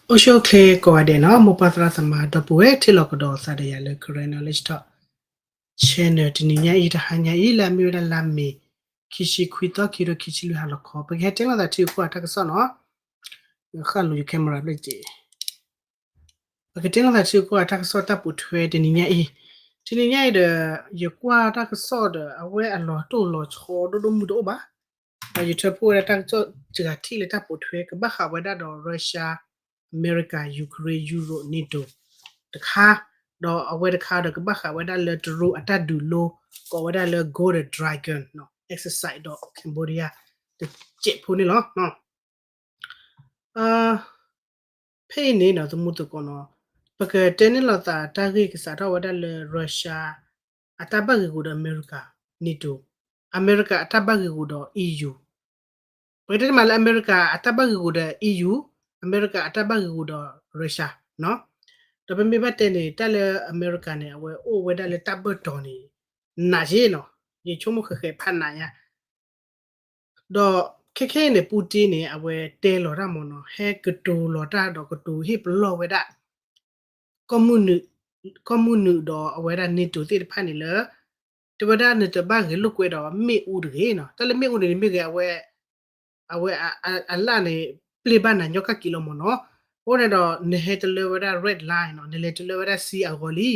အိၣ်ဆူၣ်အိၣ်ချ့ကိးဂၤဒဲးနီၤ, မိၢ်ပၢ်သရၣ်သမါဒီပုၢ်ဝဲၢ် ထံၣ်လိာ်ကဒီးသးဒီးယၤလၢ Karen Knowledge Talk Channel တနံၤညါအံၤ တဟါညါအံၤ လၢအမ့ၢ်ဝဲဒၣ်လါမ့ၤ ခံဆံခွံသီ ခံကထိခံဆံလွံၢ် ဟါလီၤခီ ပကဟဲတဲလိာ်သးထံဂုၤကီၢ်ဂၤတၢ်ကစီၣ်နီၤ. ဃၣ်လိၤယ camera ဘျီက့ၤ ပကတဲလိာ်သးထံဂုၤကီၢ်ဂၤတၢ်ကစီၣ်တၢ်ပိာ်ထွဲတနံၤညါအံၤ, တနံၤညါအံၤဒီး ယကွၢ်တၢ်ကစီၣ်ဒီး အဝဲအလီၤတိၢ်လီၤဆီဒိၣ်ဒိၣ်မုၢ်တအိၣ်ဘၣ်. ဒီးယထၢဖှိၣ်ဝဲဒၣ်တၢ်ကစီၣ်စှၤထံၣ်လၢတၢ်ပိာ်ထွဲ ကဘၣ်ဃးဝဲဒၣ်ဒီး Russia America Ukraine Europe NATO တခါ, ဒီးအဝဲတခါဒီးကဘၣ်ဃးဝဲဒၣ်လၢတရူးအတၢ်ဒုးလိ ကိးဝဲဒၣ်လၢ Golden Dragon exercise ဒီး Cambodia တစဲးဖိန့ၣ်လီၤ. ဖဲအံၤန့ၣ်နီၤ သမူသကိးနီၤ, ပကတဲန့ၢ်လိာ်သးတၢ်ဂ့ၢ်ကစးထီၣ်ဝဲဒၣ်လၢ Russia အတၢ်ဘၣ်ဂ့ၤဂူာ်ဒီးအမဲရကၤ NATO, အမဲရကၤအတၢ်ဘၣ်ဂ့ၤဂူာ်ဒီး EU, ပကတဲတမံၤလၢအမဲရကၤအတၢ်ဘၣ်ဂ့ၤဂူာ်ဒီး EU, အမဲရကၤအတၢ်ဘၣ်ဂ့ၤဂူာ်ဒီး Russia နီၤ. ဒီးပမ့ၢ်ဘၣ်တဲန့ၣ် တၢ်လၢအမဲရကၤန့ၣ် အဝဲအိၣ်ဝဲဒၣ်လၢတၢ်ဘၢၣ်တီၤန့ၣ် နးယ့ၣ်နီၤ, ယဆိကမိၣ်ဃဲးဃဲးဖးနးညါ ဒီးခဲခဲအံၤန့ၣ် Putin န့ၣ် အဝဲတဲလီၤတၢ်မ့ၢ်နီၤ, ဟဲကတိၤလီၤတၢ်ဒီးကတိၤဟ့ၣ်ပလီၢ်ဝဲဒၣ် ကီၢ်မုၢ်နုာ်ဒီးအဝဲဒၣ် NATO သ့ၣ်တဖၣ်န့ၣ်လၢ တဲဝဲဒၣ်နတဘၣ်ဂဲၤလိာ်ကွဲဒီးမ့ၣ်အူတဂ့ၤနီၤ. တၢ်လၢမ့ၣ်အူန့ၣ် မ့ၢ်ဂ့ၤ အဝဲ အဝဲအလၣ်န့ၣ် ပျဲၢ်ဘၣ်နၤညီကၣ်က့ၤလီၤမ့ၢ်နီၤ. အဃိန့ၣ်ဒီး နဟဲတလၢဝဲဒၣ် red line နီၤ, နလဲၤတလၢဝဲဒၣ် ဆံအဂီၤလံ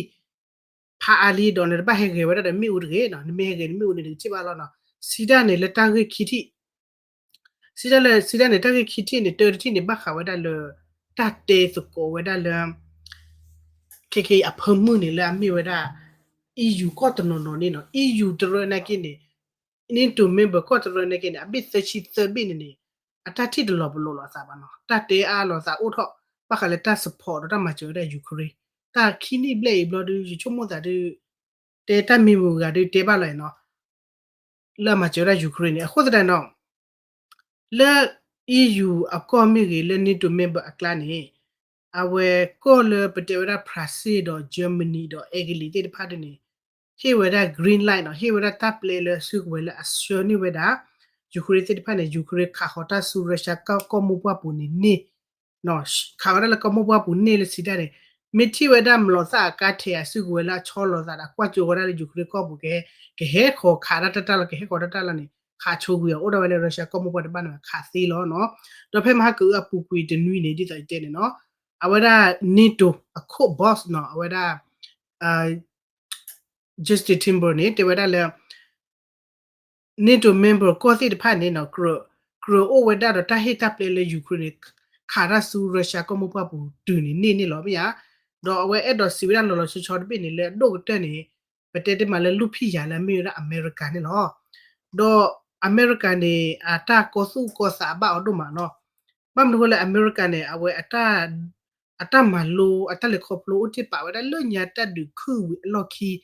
ဖးအါလံဒီး နတဘၣ်ဟဲဂဲၤဝဲဒၣ်ဒီးမ့ၣ်အူတဂ့ၤနီၤ, နမ့ၢ်ဟဲဂဲၤန့ၣ် မ့ၣ်အူန့ၣ် နကထံၣ်ဘၣ်လီၤနီၤ. စံးတၢ်န့ၣ် လၢတၢ်ဂ့ၢ်ခံထံၣ် စံးတၢ်လၢ စံးတၢ်န့ၣ် တၢ်ဂ့ၢ်ခံထံၣ်န့ၣ် တၢတထံၣ်န့ၣ် ဘၣ်ဃးဝဲဒၣ်လၢ တၢ်တဲသကိးဝဲဒၣ်လၢ ခဲခဲအံၤအဖၢမုၢ်န့ၣ် လၢအမ့ၢ်ဝဲဒၣ် EU ကီၢ်တနီၤနီၤန့ၣ်နီၤ, EU တရၢနာ်က့န့ၣ် NATO member ကီၢ်တရၢနာ်က့န့ၣ် အဘ့ၣ်သၢဆံသၢဘ့ၣ်န့ၣ်န့ၣ် အတၢ်ထံၣ်တလီၤပလိာ်လိာ်သးဘၣ်နီၤ, တၢ်တဲအါလိာ်သးအိၣ်ထီၣ် ဘၣ်ဃးလၢတၢ် support ဒီးတၢ်မၤစၢၤဝဲဒၣ် Ukraine, တၢ်ခံနံၣ်ဘျဲၣ်အံၤဘျီဒီး ယဆိကမိၣ်သးဒီး တဲတၢ်မံၤမုာ်ဂၤဒီးတဲဘၣ်လီၤနီၤ လၢအမၤစၢၤဝဲဒၣ် Ukraine န့ၣ် အဃိသတးဒီး လၢ EU အကီၢ်မ့ၢ်ဂ့ၤ လၢ NATO member အကျါန့ၣ် အဝဲကီၢ်လၢပတဲဝဲဒၣ် France ဒီး Germany ဒီး Italy သ့ၣ်တဖၣ်ဒ်န့ၣ် ဟ့ၣ်ဝဲဒၣ် green light နီၤ, ဟ့ၣ်ဝဲဒၣ်တၢ်ပျဲလၢအစုကဝဲၤလၢအဆှၢန့ၢ်ဝဲဒၣ် Ukraine သ့ၣ်တဖၣ်န့ၣ် Ukraine ခးဃီၤတၢ်ဆူ Russia ကီၢ်မိၢ်ပှၢ်ပူၤန့ၣ်န့ၢ် ခးဝဲဒၣ်လၢကီၢ်မိၢ်ပှၢ်ပူၤန့ၢ်လၢစံးတၢ်န့ၣ် မ့ၢ်ထံၣ်ဝဲဒၣ်မျိာ်သၣ်အကါထဲးအစုကဝဲၤလၢအဆီလီၤသးဒီးကွၢ်ကၠိဝဲဒၣ်လၢ Ukraine ကီၢ်ပူၤကဟဲ ကဟဲဃီၤခးတၢ်တၢ်တၢ်လီၤ ကဟဲဃီၤတၢ်တၢ်လီၤန့ၣ် ခးဆိကွံာ်အီၤ အိၣ်ဒၣ်ဝဲလၢ Russia ကီၢ်မိၢ်ပှၢ်တဘၣ်န့ၣ် ခးသ့လီၤနီၤ. ဒီးဖဲမဟါကအုအပူၤကွံာ်တနွံန့ၣ် ဒ်သိးယတဲန့ၣ်နီၤ အဝဲဒၣ် NATO အခိၣ် boss နီၤ အဝဲဒၣ် Justin Timber န့ၣ် တဲဝဲဒၣ်လၢ NATO member ကီၢ်သ့ၣ်တဖၣ်န့ၣ်နီၤ ကြၢးအိၣ်ဝဲဒၣ်ဒီးတၢ်ဟ့ၣ်တၢ်ပျဲလၢ Ukraine န့ၣ် ခးတၢ်ဆူ Russia ကီၢ်မိၢ်ပှၢ်ပူၤတုၤန့ၣ်န့ၢ်န့ၣ်လီၤ မ့ၢ်ဧါ. ဒီးအဝဲအဲၣ်ဒိးစံးဝဲဒၣ်လီၤလီၤဆီဆီတဘ့ၣ်န့ၣ် လၢအဒိၣ်ကတၢၢ်န့ၣ် ပတဲတ့ၢ်မးလၢလူၢ်ဖံးယၤလၢအမ့ၢ်ဝဲဒၣ်အမဲရကၤန့ၣ်လီၤ. ဒီးအမဲရကၤန့ၣ် အတၢ်ကီသူၣ်ကီသးဘၣ်အီၤဒိၣ်မးနီၤ. ဘၣ်မနုၤဃိလၢအမဲရကၤန့ၣ် အဝဲ အတၢ်မၤလိ အတၢ်လဲၤခီဖျိအိၣ်တ့ၢ်ပာ်ဝဲဒၣ်လၢညါ တၢ်ဒုးခုၣ်ဝံၤအလီၢ်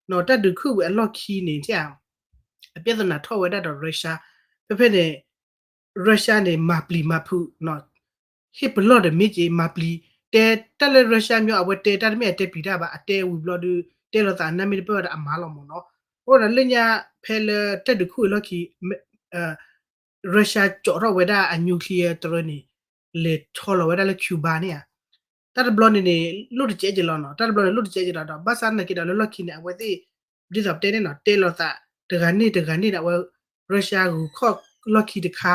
ခံ, တၢ်ဒုးခုၣ်ဝံၤအလီၢ်ခံန့ၣ် အပြဿနာထီၣ်ဝဲဒၣ်ဒီး Russia, ဖဲဖဲန့ၣ် Russia န့ၣ် မၤပျံၤမၤဖုး ဟ့ၣ်ပလီၢ်ဒီးမ့ၢ်က့ၤ မၤပျံၤ တဲတၢ်လၢ Russia မ့ၢ်အဝဲတဲတၢ်တမ့ၢ်အတဲပျံၤတၢ်ဘၣ် အတဲဝံၤဘျီဒီး တဲလိာ်သးနၢ်မ့ၢ်တပၢၢ်ဝဲဒီးအမၤလီၤမ့ၢ်နီၤ. အဃိဒီးလၢညါဖဲလၢတၢ်ဒုးခုၣ်ဝံၤအလီၢ်ခံ Russia ကၠီးထီၣ်ဝဲဒၣ်အ nuclear တရၢန့ၣ် လဲၤဆီလီၤဝဲဒၣ်လၢ Cuba န့ၣ်ဧါ. တၢ်တဘျီန့ၣ်န့ၣ် လိၣ်တစဲးက့ၤလီၤနီၤ, တၢ်တဘျီန့ၣ် လိၣ်တစဲးက့ၤလီၤဒီး ဘၣ်ဆၣ်နာ်က့ဒီးလၢလီၢ်ခံန့ၣ် အဝဲသ့ၣ် ဒ်သိးပတဲန့ၣ်နီၤ တဲလိာ်သး တဂၤန့ၣ်တဂၤန့ၣ်ဒီး အဝဲ Russia ဂုၤခီၣ်လီၢ်ခံတခါ,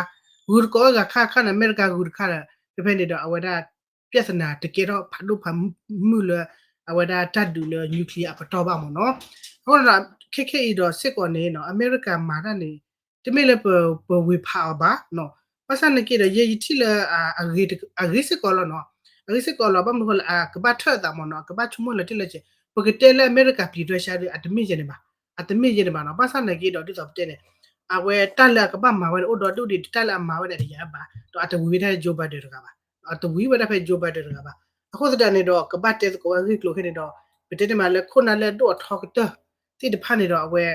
ဂုၤတကိးဂၤခါခါန့ၣ် အမဲရကၤဂုၤတခါဒီး ဖဲဖဲန့ၣ်ဒီး အဝဲဒၣ် ပြဿနာတကဲထီၣ်ဖးဒိၣ်ဖးမုၢ်လၢ အဝဲဒၣ်တၢ်ဒုးလၢ nuclear အပတီၢ်ဘၣ်မ့ၢ်နီၤ. အဃိဒီး ခဲခဲအံၤဒီးစ့ၢ်ကီးန့ၣ်နီၤ အမဲရကၤမၤတၢ်န့ၣ် တမ့ၢ်လၢပဝ့ၤဖးအီၤဘၣ်နီၤ. ဘၣ်ဆၣ်နာ်က့ဒီး ယဲယထံၣ်လၢ အဂ့ၤစ့ၢ်ကီးလီၤနီၤ, အဂ့ၤစ့ၢ်ကီးလီၤ ဘၣ်မနုၤဃိလၢအကဘၣ်ထၢၣ်အသးမ့ၢ်နီၤ အကဘၣ်ဆိကမိၣ်လၢတ့ၢ်လၢဆဲး ပကတဲလၢအမဲရကၤပျံၤ Russia ဒီး အတမ့ၢ်ယဲန့ၣ်ဘၣ်, အတမ့ၢ်ယဲန့ၣ်ဘၣ်နီၤ. ဘၣ်ဆၣ်နာ်က့ဒီး ဒ်သိးပတဲန့ၣ် အဝဲတၢ်လၢအကဘၣ်မၤဝဲန့ၣ် အိၣ်ဒီဒူၣ်ဒံး တၢ်လၢအမၤဝဲန့ၣ် တယၤဘၣ် ဒီးအတဝံၤဝဲဒၣ် Joe Biden တဂၤဘၣ်, အတဝံၤဝဲဒၣ်ဖဲ Joe Biden တဂၤဘၣ်. အဃိသတးန့ၣ်ဒီး ကဘၣ်တဲသကိးဝဲအဂ့ၢ်ကျိၤခဲန့ၣ်ဒီး ပတဲန့ၣ်မးလၢခိၣ်နၢ်လၢအဒိၣ်အထီကတၢၢ်သ့ၣ်တဖၣ်န့ၣ်ဒီး အဝဲ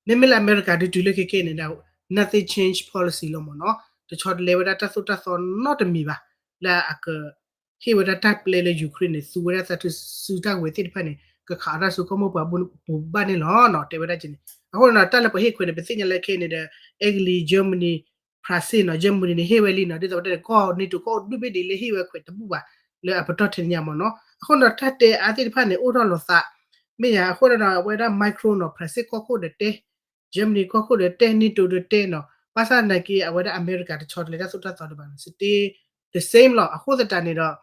မ့မ့ၢ်လၢအမဲရကၤဒုးတုၤလၢခဲခဲန့ၣ်ဒီး nothing change policy လီၤမ့ၢ်နီၤ, တဆီတလဲဝဲဒၣ်တၢ်သိၣ်တၢ်သီနီတမံၤဘၣ်, လၢအက ဟ့ၣ်ဝဲဒၣ်တၢ်ပျဲလၢ Ukraine န့ၣ် သူဝဲဒၣ်သးထူစုတၢ်ဝဲသ့ၣ်တဖၣ်န့ၣ် ကခးအီၣ်တၢ်ဆူကီၢ်မိၢ်ပှၢ်ပူၤဘၣ်န့ၣ်လီၤနီၤ, တဲဝဲဒၣ်က့န့ၣ်. အဃိန့ၣ်ဒီး တၢ်လၢပှၤဟ့ၣ်ခွဲးန့ၣ် ပသ့ၣ်ညါလၢခဲအံၤန့ၣ်ဒီး Italy, Germany, France နီၤ Germany န့ၣ် ဟ့ၣ်ဝဲလံနီၤ ဒ်သိးပတဲန့ၣ် ကီၢ် NATO ကီၢ်အိၣ်ဒူၣ်ဘ့ၣ်ဒ်လဲၣ်ဟ့ၣ်ဝဲခွဲးတဘူၣ်ဘၣ် လၢအပတီၢ်ထဲန့ၣ်ညါမ့ၢ်နီၤ အဃိဒီးတၢ်တဲအါသ့ၣ်တဖၣ်န့ၣ် အိၣ်ထီၣ်လိာ်သး မ့ၢ်ယါ အဃိဒီး အဝဲဒၣ် Macron နီၤ France ကီၢ်ခိၣ်ဒီးတဲ Germany ကီၢ်ခိၣ်ဒီးတဲ NATO ဒီးတဲနီၤ ဘၣ်ဆၣ်သနာ်က့ အဝဲဒၣ်အမဲရကၤတဆီတလဲတၢ်သိၣ်တၢ်သီဒံးဘၣ်နီၤ still the same လီၤ အဃိသတးန့ၣ်ဒီး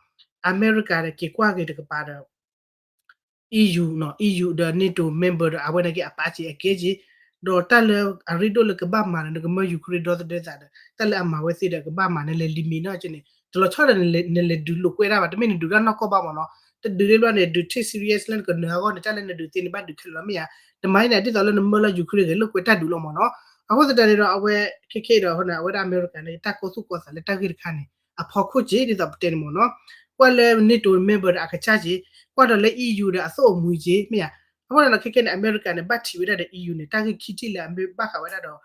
အမဲရကၤဒီးက့ၤကွၢ်က့ၤတကပၤဒီး EU နီၤ EU ဒီး NATO member ဒီး အဝဲန့ၣ်က့ၤအပာ်က့ၤအကဲက့ၤ ဒီးတၢ်လၢအရ့ဒိၣ်လၢကဘၣ်မၤဒီး နကမၢ Ukraine ဒီသဒၢသးဒီး တၢ်လၢအမၤဝဲသ့ဒီး ကဘၣ်မၤနလဲၤ limit နီၤက့န့ၣ် တလီၤဆီဒီးနလဲၤဒုးလိာ်ကွဲတၢ်ဘၣ် တမ့ၢ်နဒုးတၢ်နီၢ်ကီၢ်ဘၣ်မ့ၢ်နီၤ တဒုးသ့ဘျီန့ၣ် ဒုး take serious လၢနကနၢၤအဂီၢ်န့ၣ် တၢ်လၢနဒုးသ့န့ၣ် ဘၣ်ဒုးခဲလၢာ်လီၤမ့ၢ်ယါ တမၤအံၤန့ၣ် ဒ်သိးလၢနမၢလၢ Ukraine ဂဲၤလိာ်ကွဲတၢ်ဒုးလီၤမ့ၢ်နီၤ အဃိသတးန့ၣ်ဒီး အဝဲခဲခဲဒီး အဝဲဒၣ်အမဲရကၤန့ၣ် တၢ်ကိၢ်သူၣ်ကိၢ်သးလၢတၢ်ဂ့ၢ်တခါန့ၣ် အဖီခိၣ်က့ၤ ဒ်သိးပတဲန့ၣ်မ့ၢ်နီၤ ကွၢ်လၢ NATO member ဒီးအကစၢ်က့ၤ ကွၢ်ဒီးလၢ EU ဒီးအသိၣ်အမှံၤက့ၤ မ့ၢ်ယါ အဃိန့ၣ်ဒီး ခဲခဲန့ၣ် အမဲရကၤန့ၣ် ဘၣ်ထံးဝဲဒၣ်ဒီး EU န့ၣ် တၢ်ဂ့ၢ်ခံထံၣ်လၢအမ့ၢ်ဘၣ်ဃးဝဲဒၣ်ဒီး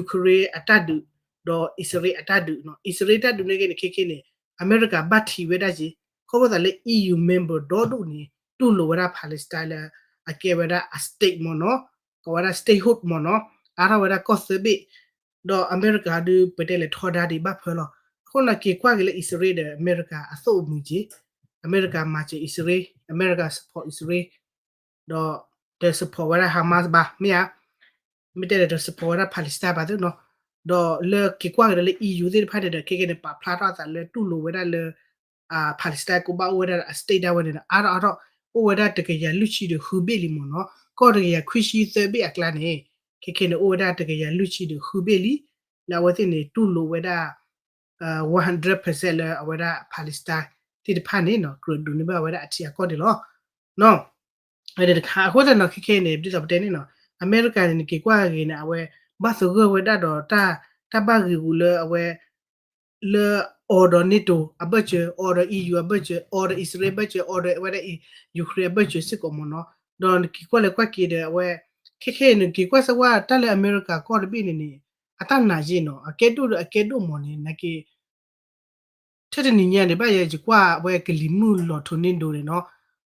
Ukraine အတၢ်ဒုး ဒီးအံၣ်စရ့လးအတၢ်ဒုးနီၤ အံၣ်စရ့လးတၢ်ဒုးန့ၣ်က့န့ၣ် ခဲခဲန့ၣ် အမဲရကၤဘၣ်ထံးဝဲဒၣ်က့ၤ ခီဖျိသးလၢ EU member ဒီဒူၣ်န့ၣ် တူၢ်လိာ်ဝဲဒၣ် Palestine လၢ အကဲဝဲဒၣ်အ state မ့ၢ်နီၤ ကိးဝဲဒၣ် statehood မ့ၢ်နီၤ အါထီၣ်ဝဲဒၣ်ကီၢ်သၢဘ့ၣ် ဒီးအမဲရကၤဒုးပတဲလဲၤထီဒါဒံးဘၣ်ဖၢလီၤ အဃိန့ၣ်က့ၤကွၢ်က့ၤလၢအံၣ်စရ့လးဒီးအမဲရကၤအသိၣ်အမှံၤက့ၤ အမဲရကၤမၤစၢၤအံၣ်စရ့လး အမဲရကၤ support အံၣ်စရ့လး ဒီးတ support ဝဲဒၣ် Hamas ဘၣ် မ့ၢ်ဧါ မ့ၢ်တဲဒီးတ support ဝဲဒၣ် Palestine ဘၣ်သ့ၣ်နီၤ ဒီးလၢက့ၤကွၢ်က့ၤဒီးလၢ EU သ့ၣ်တဖၣ်န့ၣ်ဒီး ခဲခဲန့ၣ် ပာ်ဖျါထီၣ်အသးလၢတူၢ်လိာ်ဝဲဒၣ်လၢ Palestine ကဘၣ်အိၣ်ဝဲဒၣ်ဒီးအ state ဒၣ်ဝဲန့ၣ်ဒီး အါထီၣ်အါထီၣ် အိၣ်ဝဲဒၣ်တကယၤလွံၢ်ဆံဒီးဃုဘ့ၣ်လံမ့ၢ်နီၤ ကီၢ်တကယၤခွံဆံသၢဘ့ၣ်အကျါန့ၣ် ခဲခဲန့ၣ် အိၣ်ဝဲဒၣ်တကယၤလွံၢ်ဆံဒီးဃုဘ့ၣ်လံ လၢအဝဲသ့ၣ်န့ၣ် တူၢ်လိာ်ဝဲဒၣ် one hundred percent လၢအဝဲဒၣ် Palestine သ့ၣ်တဖၣ်န့ၣ်နီၤ ကြၢးဒိးန့ၢ်ဘၣ်ဝဲဒၣ်အထံအကီၢ်န့ၣ်လီၤ တခါ အဃိသတးန့ၣ် ခဲခဲအံၤန့ၣ် ဒ်သိးပတဲန့ၣ်နီၤ အမဲရကၤန့ၣ် နက့ၤကွၢ်က့ၤန့ၣ် အဝဲ ဘၣ်သဂၢၢ်ဝဲဒၣ်ဒီးတၢ် တၢ်ဘၣ်ဂ့ၤဂူာ်လၢအဝဲ လၢ အီၤဒီး NATO အဘၢၣ်စၢၤ အီၤဒီး EU အဘၢၣ်စၢၤ အီၤဒီးအံၣ်စရ့လးအဘၢၣ်စၢၤ အီၤဒီးဝဲဒၣ် Ukraine အဘၢၣ်စၢၤစ့ၢ်ကီးမ့ၢ်နီၤ ဒီးနက့ၤကွၢ်လဲၤကွၢ်က့ၤဒီးအဝဲ ခဲခဲအံၤနက့ၤကွၢ်စ့ၢ်ဝဲတၢ်လၢအမဲရကၤကီၢ်တဘ့ၣ်န့ၣ်န့ၣ် အတၢ်နာ်ယ့ၢ်နီၤ အကဲဒိၣ်ဒီးအကဲဒိၣ်မ့ၢ်န့ၣ် နက့ၤ ထဲတနံၤညါန့ၣ် ဘၣ်ယဲယကွၢ်ဝဲကလံၤမုၢ်လီၤထိးန့ၢ်ဒိးန့ၣ်နီၤ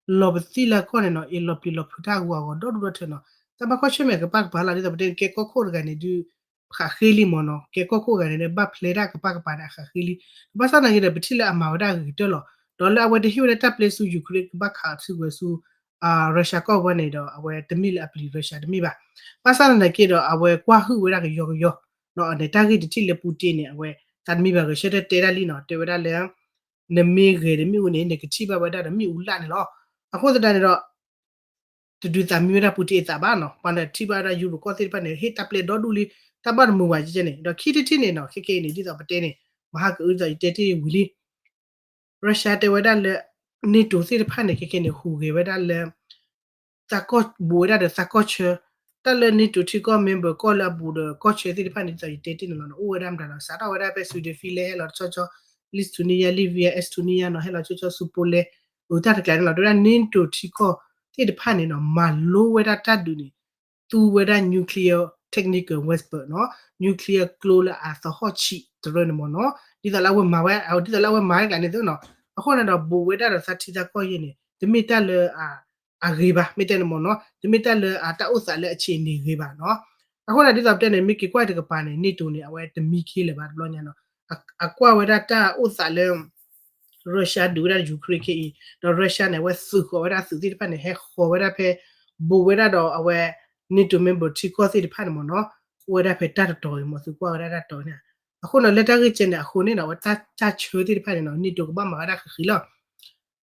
လီၤပသံလၢကီၢ်န့ၣ်နီၤ အ့ၣ်လီၤပျံၤလီၤဖုးတၢ်ဂီၤအဂီၤဒီဒူၣ်ဒီထၢနီၤ တၢ်ဘၣ်ကွၢ်ဆၢၣ်မဲာ်ကပၣ်ကပၤလီၤ ဒ်သိးပတဲန့ၣ် ကဲကီၢ်ခိၣ်တဂၤန့ၣ်ဒုး ဃးဃ့လံမ့ၢ်နီၤ ကဲကီၢ်ခိၣ်တဂၤန့ၣ်ဒီး ဘၣ်ဖျဲးတၢ်ကပၣ်ကပၤန့ၣ် အဃးဃ့လံ ဘၣ်ဆၣ်သနာ်က့ဒီး ပထံၣ်လၢအမၤဝဲဒၣ်ဂ့ၤကတၢၢ်လီၤ ဒီးလၢအဝဲတဟ့ၣ်ဝဲဒၣ်တၢ်ပျဲဆူ Ukraine ကဘၣ်ခးအီၤစုကဝဲၤဆူ Russia ကီၢ်ဝဲန့ၣ်ဒီး အဝဲတမ့ၢ်လၢအပျံၤ Russia တမ့ၢ်ဘၣ် ဘၣ်ဆၣ်သနာ်က့ဒီး အဝဲကွၢ်ဟုၣ်ဝဲဒၣ်ကယီကယီ န့ၣ်တၢ်ဂ့ၢ်တထံၣ်လၢပူတ့န့ၣ် အဝဲသးတမံၤဘၣ်ဂဲၤဆၢထၢၣ်တဲဒၣ်လံနီၤ တဲဝဲဒၣ်လၢ နမ့ၢ်ဂဲၤတမ့ၣ်အူန့ၣ် နကထံၣ်ဘၣ်ဝဲဒၣ်ဒီးမ့ၣ်အူလၣ်န့ၣ်လီၤ. အဃိသတးန့ၣ်ဒီး တဒုးသးမံဝဲဒၣ်ပူတ့အသးဘၣ်နီၤ ပှၤလၢထံၣ်ဘၣ်ဝဲဒၣ်ယူရိၤကီၢ်သ့ၣ်တဖၣ်န့ၣ် ဟ့ၣ်တၢ်ပျဲဒီဒူၣ်လံ တၢ်ဘၣ်တမုာ်ဝဲကဲန့ၣ် ဒီးခံထံၣ်တထံၣ်န့ၣ်နီၤ ခဲကဲအံၤန့ၣ် ဒ်သိးပတဲန့ၣ် မဟါကအုဒ်သိးယတဲတ့ၢ်ဝံၤလံ Russia တဲဝဲဒၣ်လၢ NATO သ့ၣ်တဖၣ်န့ၣ် ခဲကဲန့ၣ် ဟူးဂဲၤဝဲဒၣ်လၢ သးကီၢ်ဘူးဝဲဒၣ်ဒီးသးကီၢ်ဆၢ တၢ်လၢ NATO ထံကီၢ် member ကီၢ်လၢအဘူးဒီးကီၢ်ဆၢသ့ၣ်တဖၣ်န့ၣ် ဒ်သိးယတဲတ့ၢ်န့ၣ်လီၤ အိၣ်ဝဲဒၣ်မတၤဒီး စးထီၣ်ဝဲဒၣ်ဖဲ Sweden Finland ဟဲလီၤတဆီဆီ Lithuania Latvia Estonia နီၤ ဟဲလီၤဆီဆီဆူ Poland အိၣ်တၢ်တကျါန့ၣ်လီၤ တဲဝဲဒၣ် NATO ထံကီၢ်သ့ၣ်တဖၣ်န့ၣ်နီၤ မၤလိဝဲဒၣ်တၢ်ဒုးန့ၣ် သူဝဲဒၣ် nuclear technical weapon နီၤ nuclear ကျိလၢအသဟီၣ်ဆံးတရၢန့ၣ်မ့ၢ်နီၤ ဒ်သိးလၢအဝဲမၤဝဲ ဒ်သိးလၢအဝဲမၤတကျါန့ၣ်သ့နီၤ အဃိန့ၣ်ဒီး ဘူးဝဲဒၣ်ဒီးသးထံသးကီၢ်ယဲန့ၣ် တမ့ၢ်တၢ်လၢ အဂ့ၤဘၣ် မ့ၢ်တဲန့ၣ်မ့ၢ်နီၤ တမ့ၢ်တၢ်လၢအတၢ်အိၣ်သးလၢအဆံးန့ၣ်ဂ့ၤဘၣ်နီၤ အဃိန့ၣ် ဒ်သိးပတဲန့ၣ် မ့ၢ်က့ၤကွၢ်တကပၤန့ၣ် NATO န့ၣ် အဝဲတမံခ့လၢၤဘၣ်တဘျီညါနီၤ အကွၢ်ဝဲဒၣ်တၢ်အိၣ်သးလၢ Russia ဒုးဝဲဒၣ် Ukraine ခဲအံၤ ဒီး Russia န့ၣ် အဝဲသုးဃီၤဝဲဒၣ်သုးသ့ၣ်တဖၣ်န့ၣ် ဟဲဃီၤဝဲဒၣ်ဖဲ ဘူးဝဲဒၣ်ဒီးအဝဲ NATO member ထံကီၢ်သ့ၣ်တဖၣ်န့ၣ်မ့ၢ်နီၤ အိၣ်ဝဲဒၣ်ဖဲတၢ်တတီၤအံၤမ့ၢ်သုကွၢ်ဝဲဒၣ်တၢ်တတီၤန့ၣ် အဃိန့ၣ် လၢတၢ်ဂ့ၢ်ကဲန့ၣ် အဃိန့ၣ်ဒီး အဝဲတၢ်ဆၢသ့ၣ်တဖၣ်န့ၣ်နီၤ NATO ကဘၣ်မၤဝဲဒၣ်ဃံးဃံးလီၤ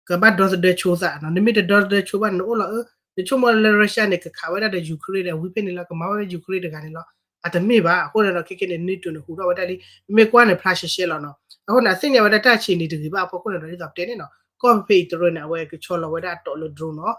ကဘၣ်ဒီသဒၢဆိသးနီၤ နမ့ၢ်တဒီသဒၢဆိဘၣ်န့ၣ် နအိၣ်လီၤအၢ နဆိကမိၣ်လၢ Russia န့ၣ် ကခးဝဲဒၣ်ဒီး Ukraine ဒီး အဝံဖဲန့ၣ်လီၤ ကမၤဝဲဒၣ် Ukraine တဂၤန့ၣ်လီၤ အတမ့ၢ်ဘၣ် အဃိန့ၣ်ဒီး ခဲကဲန့ၣ် NATO န့ၣ် ဟူးထီၣ်ဝဲဒၣ်လံ မ့မ့ၢ်ကွၢ်န့ၣ် ဖျါရှဲရှဲလီၤနီၤ အဃိန့ၣ် အသ့ၣ်ညါဝဲဒၣ်တၢ်ဆံးန့ၣ်တဂ့ၤဘၣ်အဖီခိၣ်န့ၣ်ဒီး ဒ်သိးပတဲန့ၣ်နီၤ ကီၢ်ဖဲဖဲအံၤတရၢန့ၣ် အဝဲကဆီလီၤဝဲဒၣ်အတီးလၢ drone နီၤ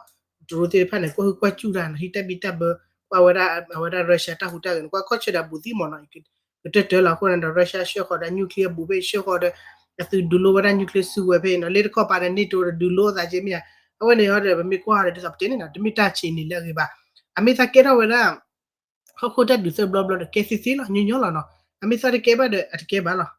drone သ့ၣ်တဖၣ်န့ၣ် ကွၢ်ဟုၣ်ကွၢ်စူၣ်တၢ်နီၤ ဟံးတၢ်ဘံၣ်တၢ်ဘၢ ကွၢ်ဝဲဒၣ် အဝဲဒၣ် Russia တၢ်ဟူးတၢ်ဂဲၤန့ၣ် ကွၢ်ကီၢ်ဆၢဒီးဘူးသံမ့ၢ်နီၤ ကတၢၢ်တၢၢ်လီၤ အဃိန့ၣ်ဒီး Russia ဆှၢဃီၤဒီး nuclear ဘူးဖဲအံၤဆှၢဃီၤဒီး အသုးဒုးလိဝဲဒၣ် nuclear စုကဝဲၤဖဲအံၤနီၤ လၢတခီပၤန့ၣ် NATO ဒီးဒုးလိသးက့မ့ၢ်ဧါ အဝဲန့ၣ်ဟီဒီး ပမ့ၢ်ကွၢ်ဒီး ဒ်သိးပတဲန့ၣ်နီၤ တမ့ၢ်တၢ်ဆံးန့ၣ်လၢအဂ့ၤဘၣ် အမ့ၢ်သးကဲထီၣ်ဝဲဒၣ် ဟီၣ်ခိၣ်တၢ်ဒုးသၢဘျီဘျီဒီး ကဲသ့သ့လီၤ ညီညီလီၤနီၤ အမ့ၢ်သးတကဲဘၣ်ဒီး အတကဲဘၣ်လီၤ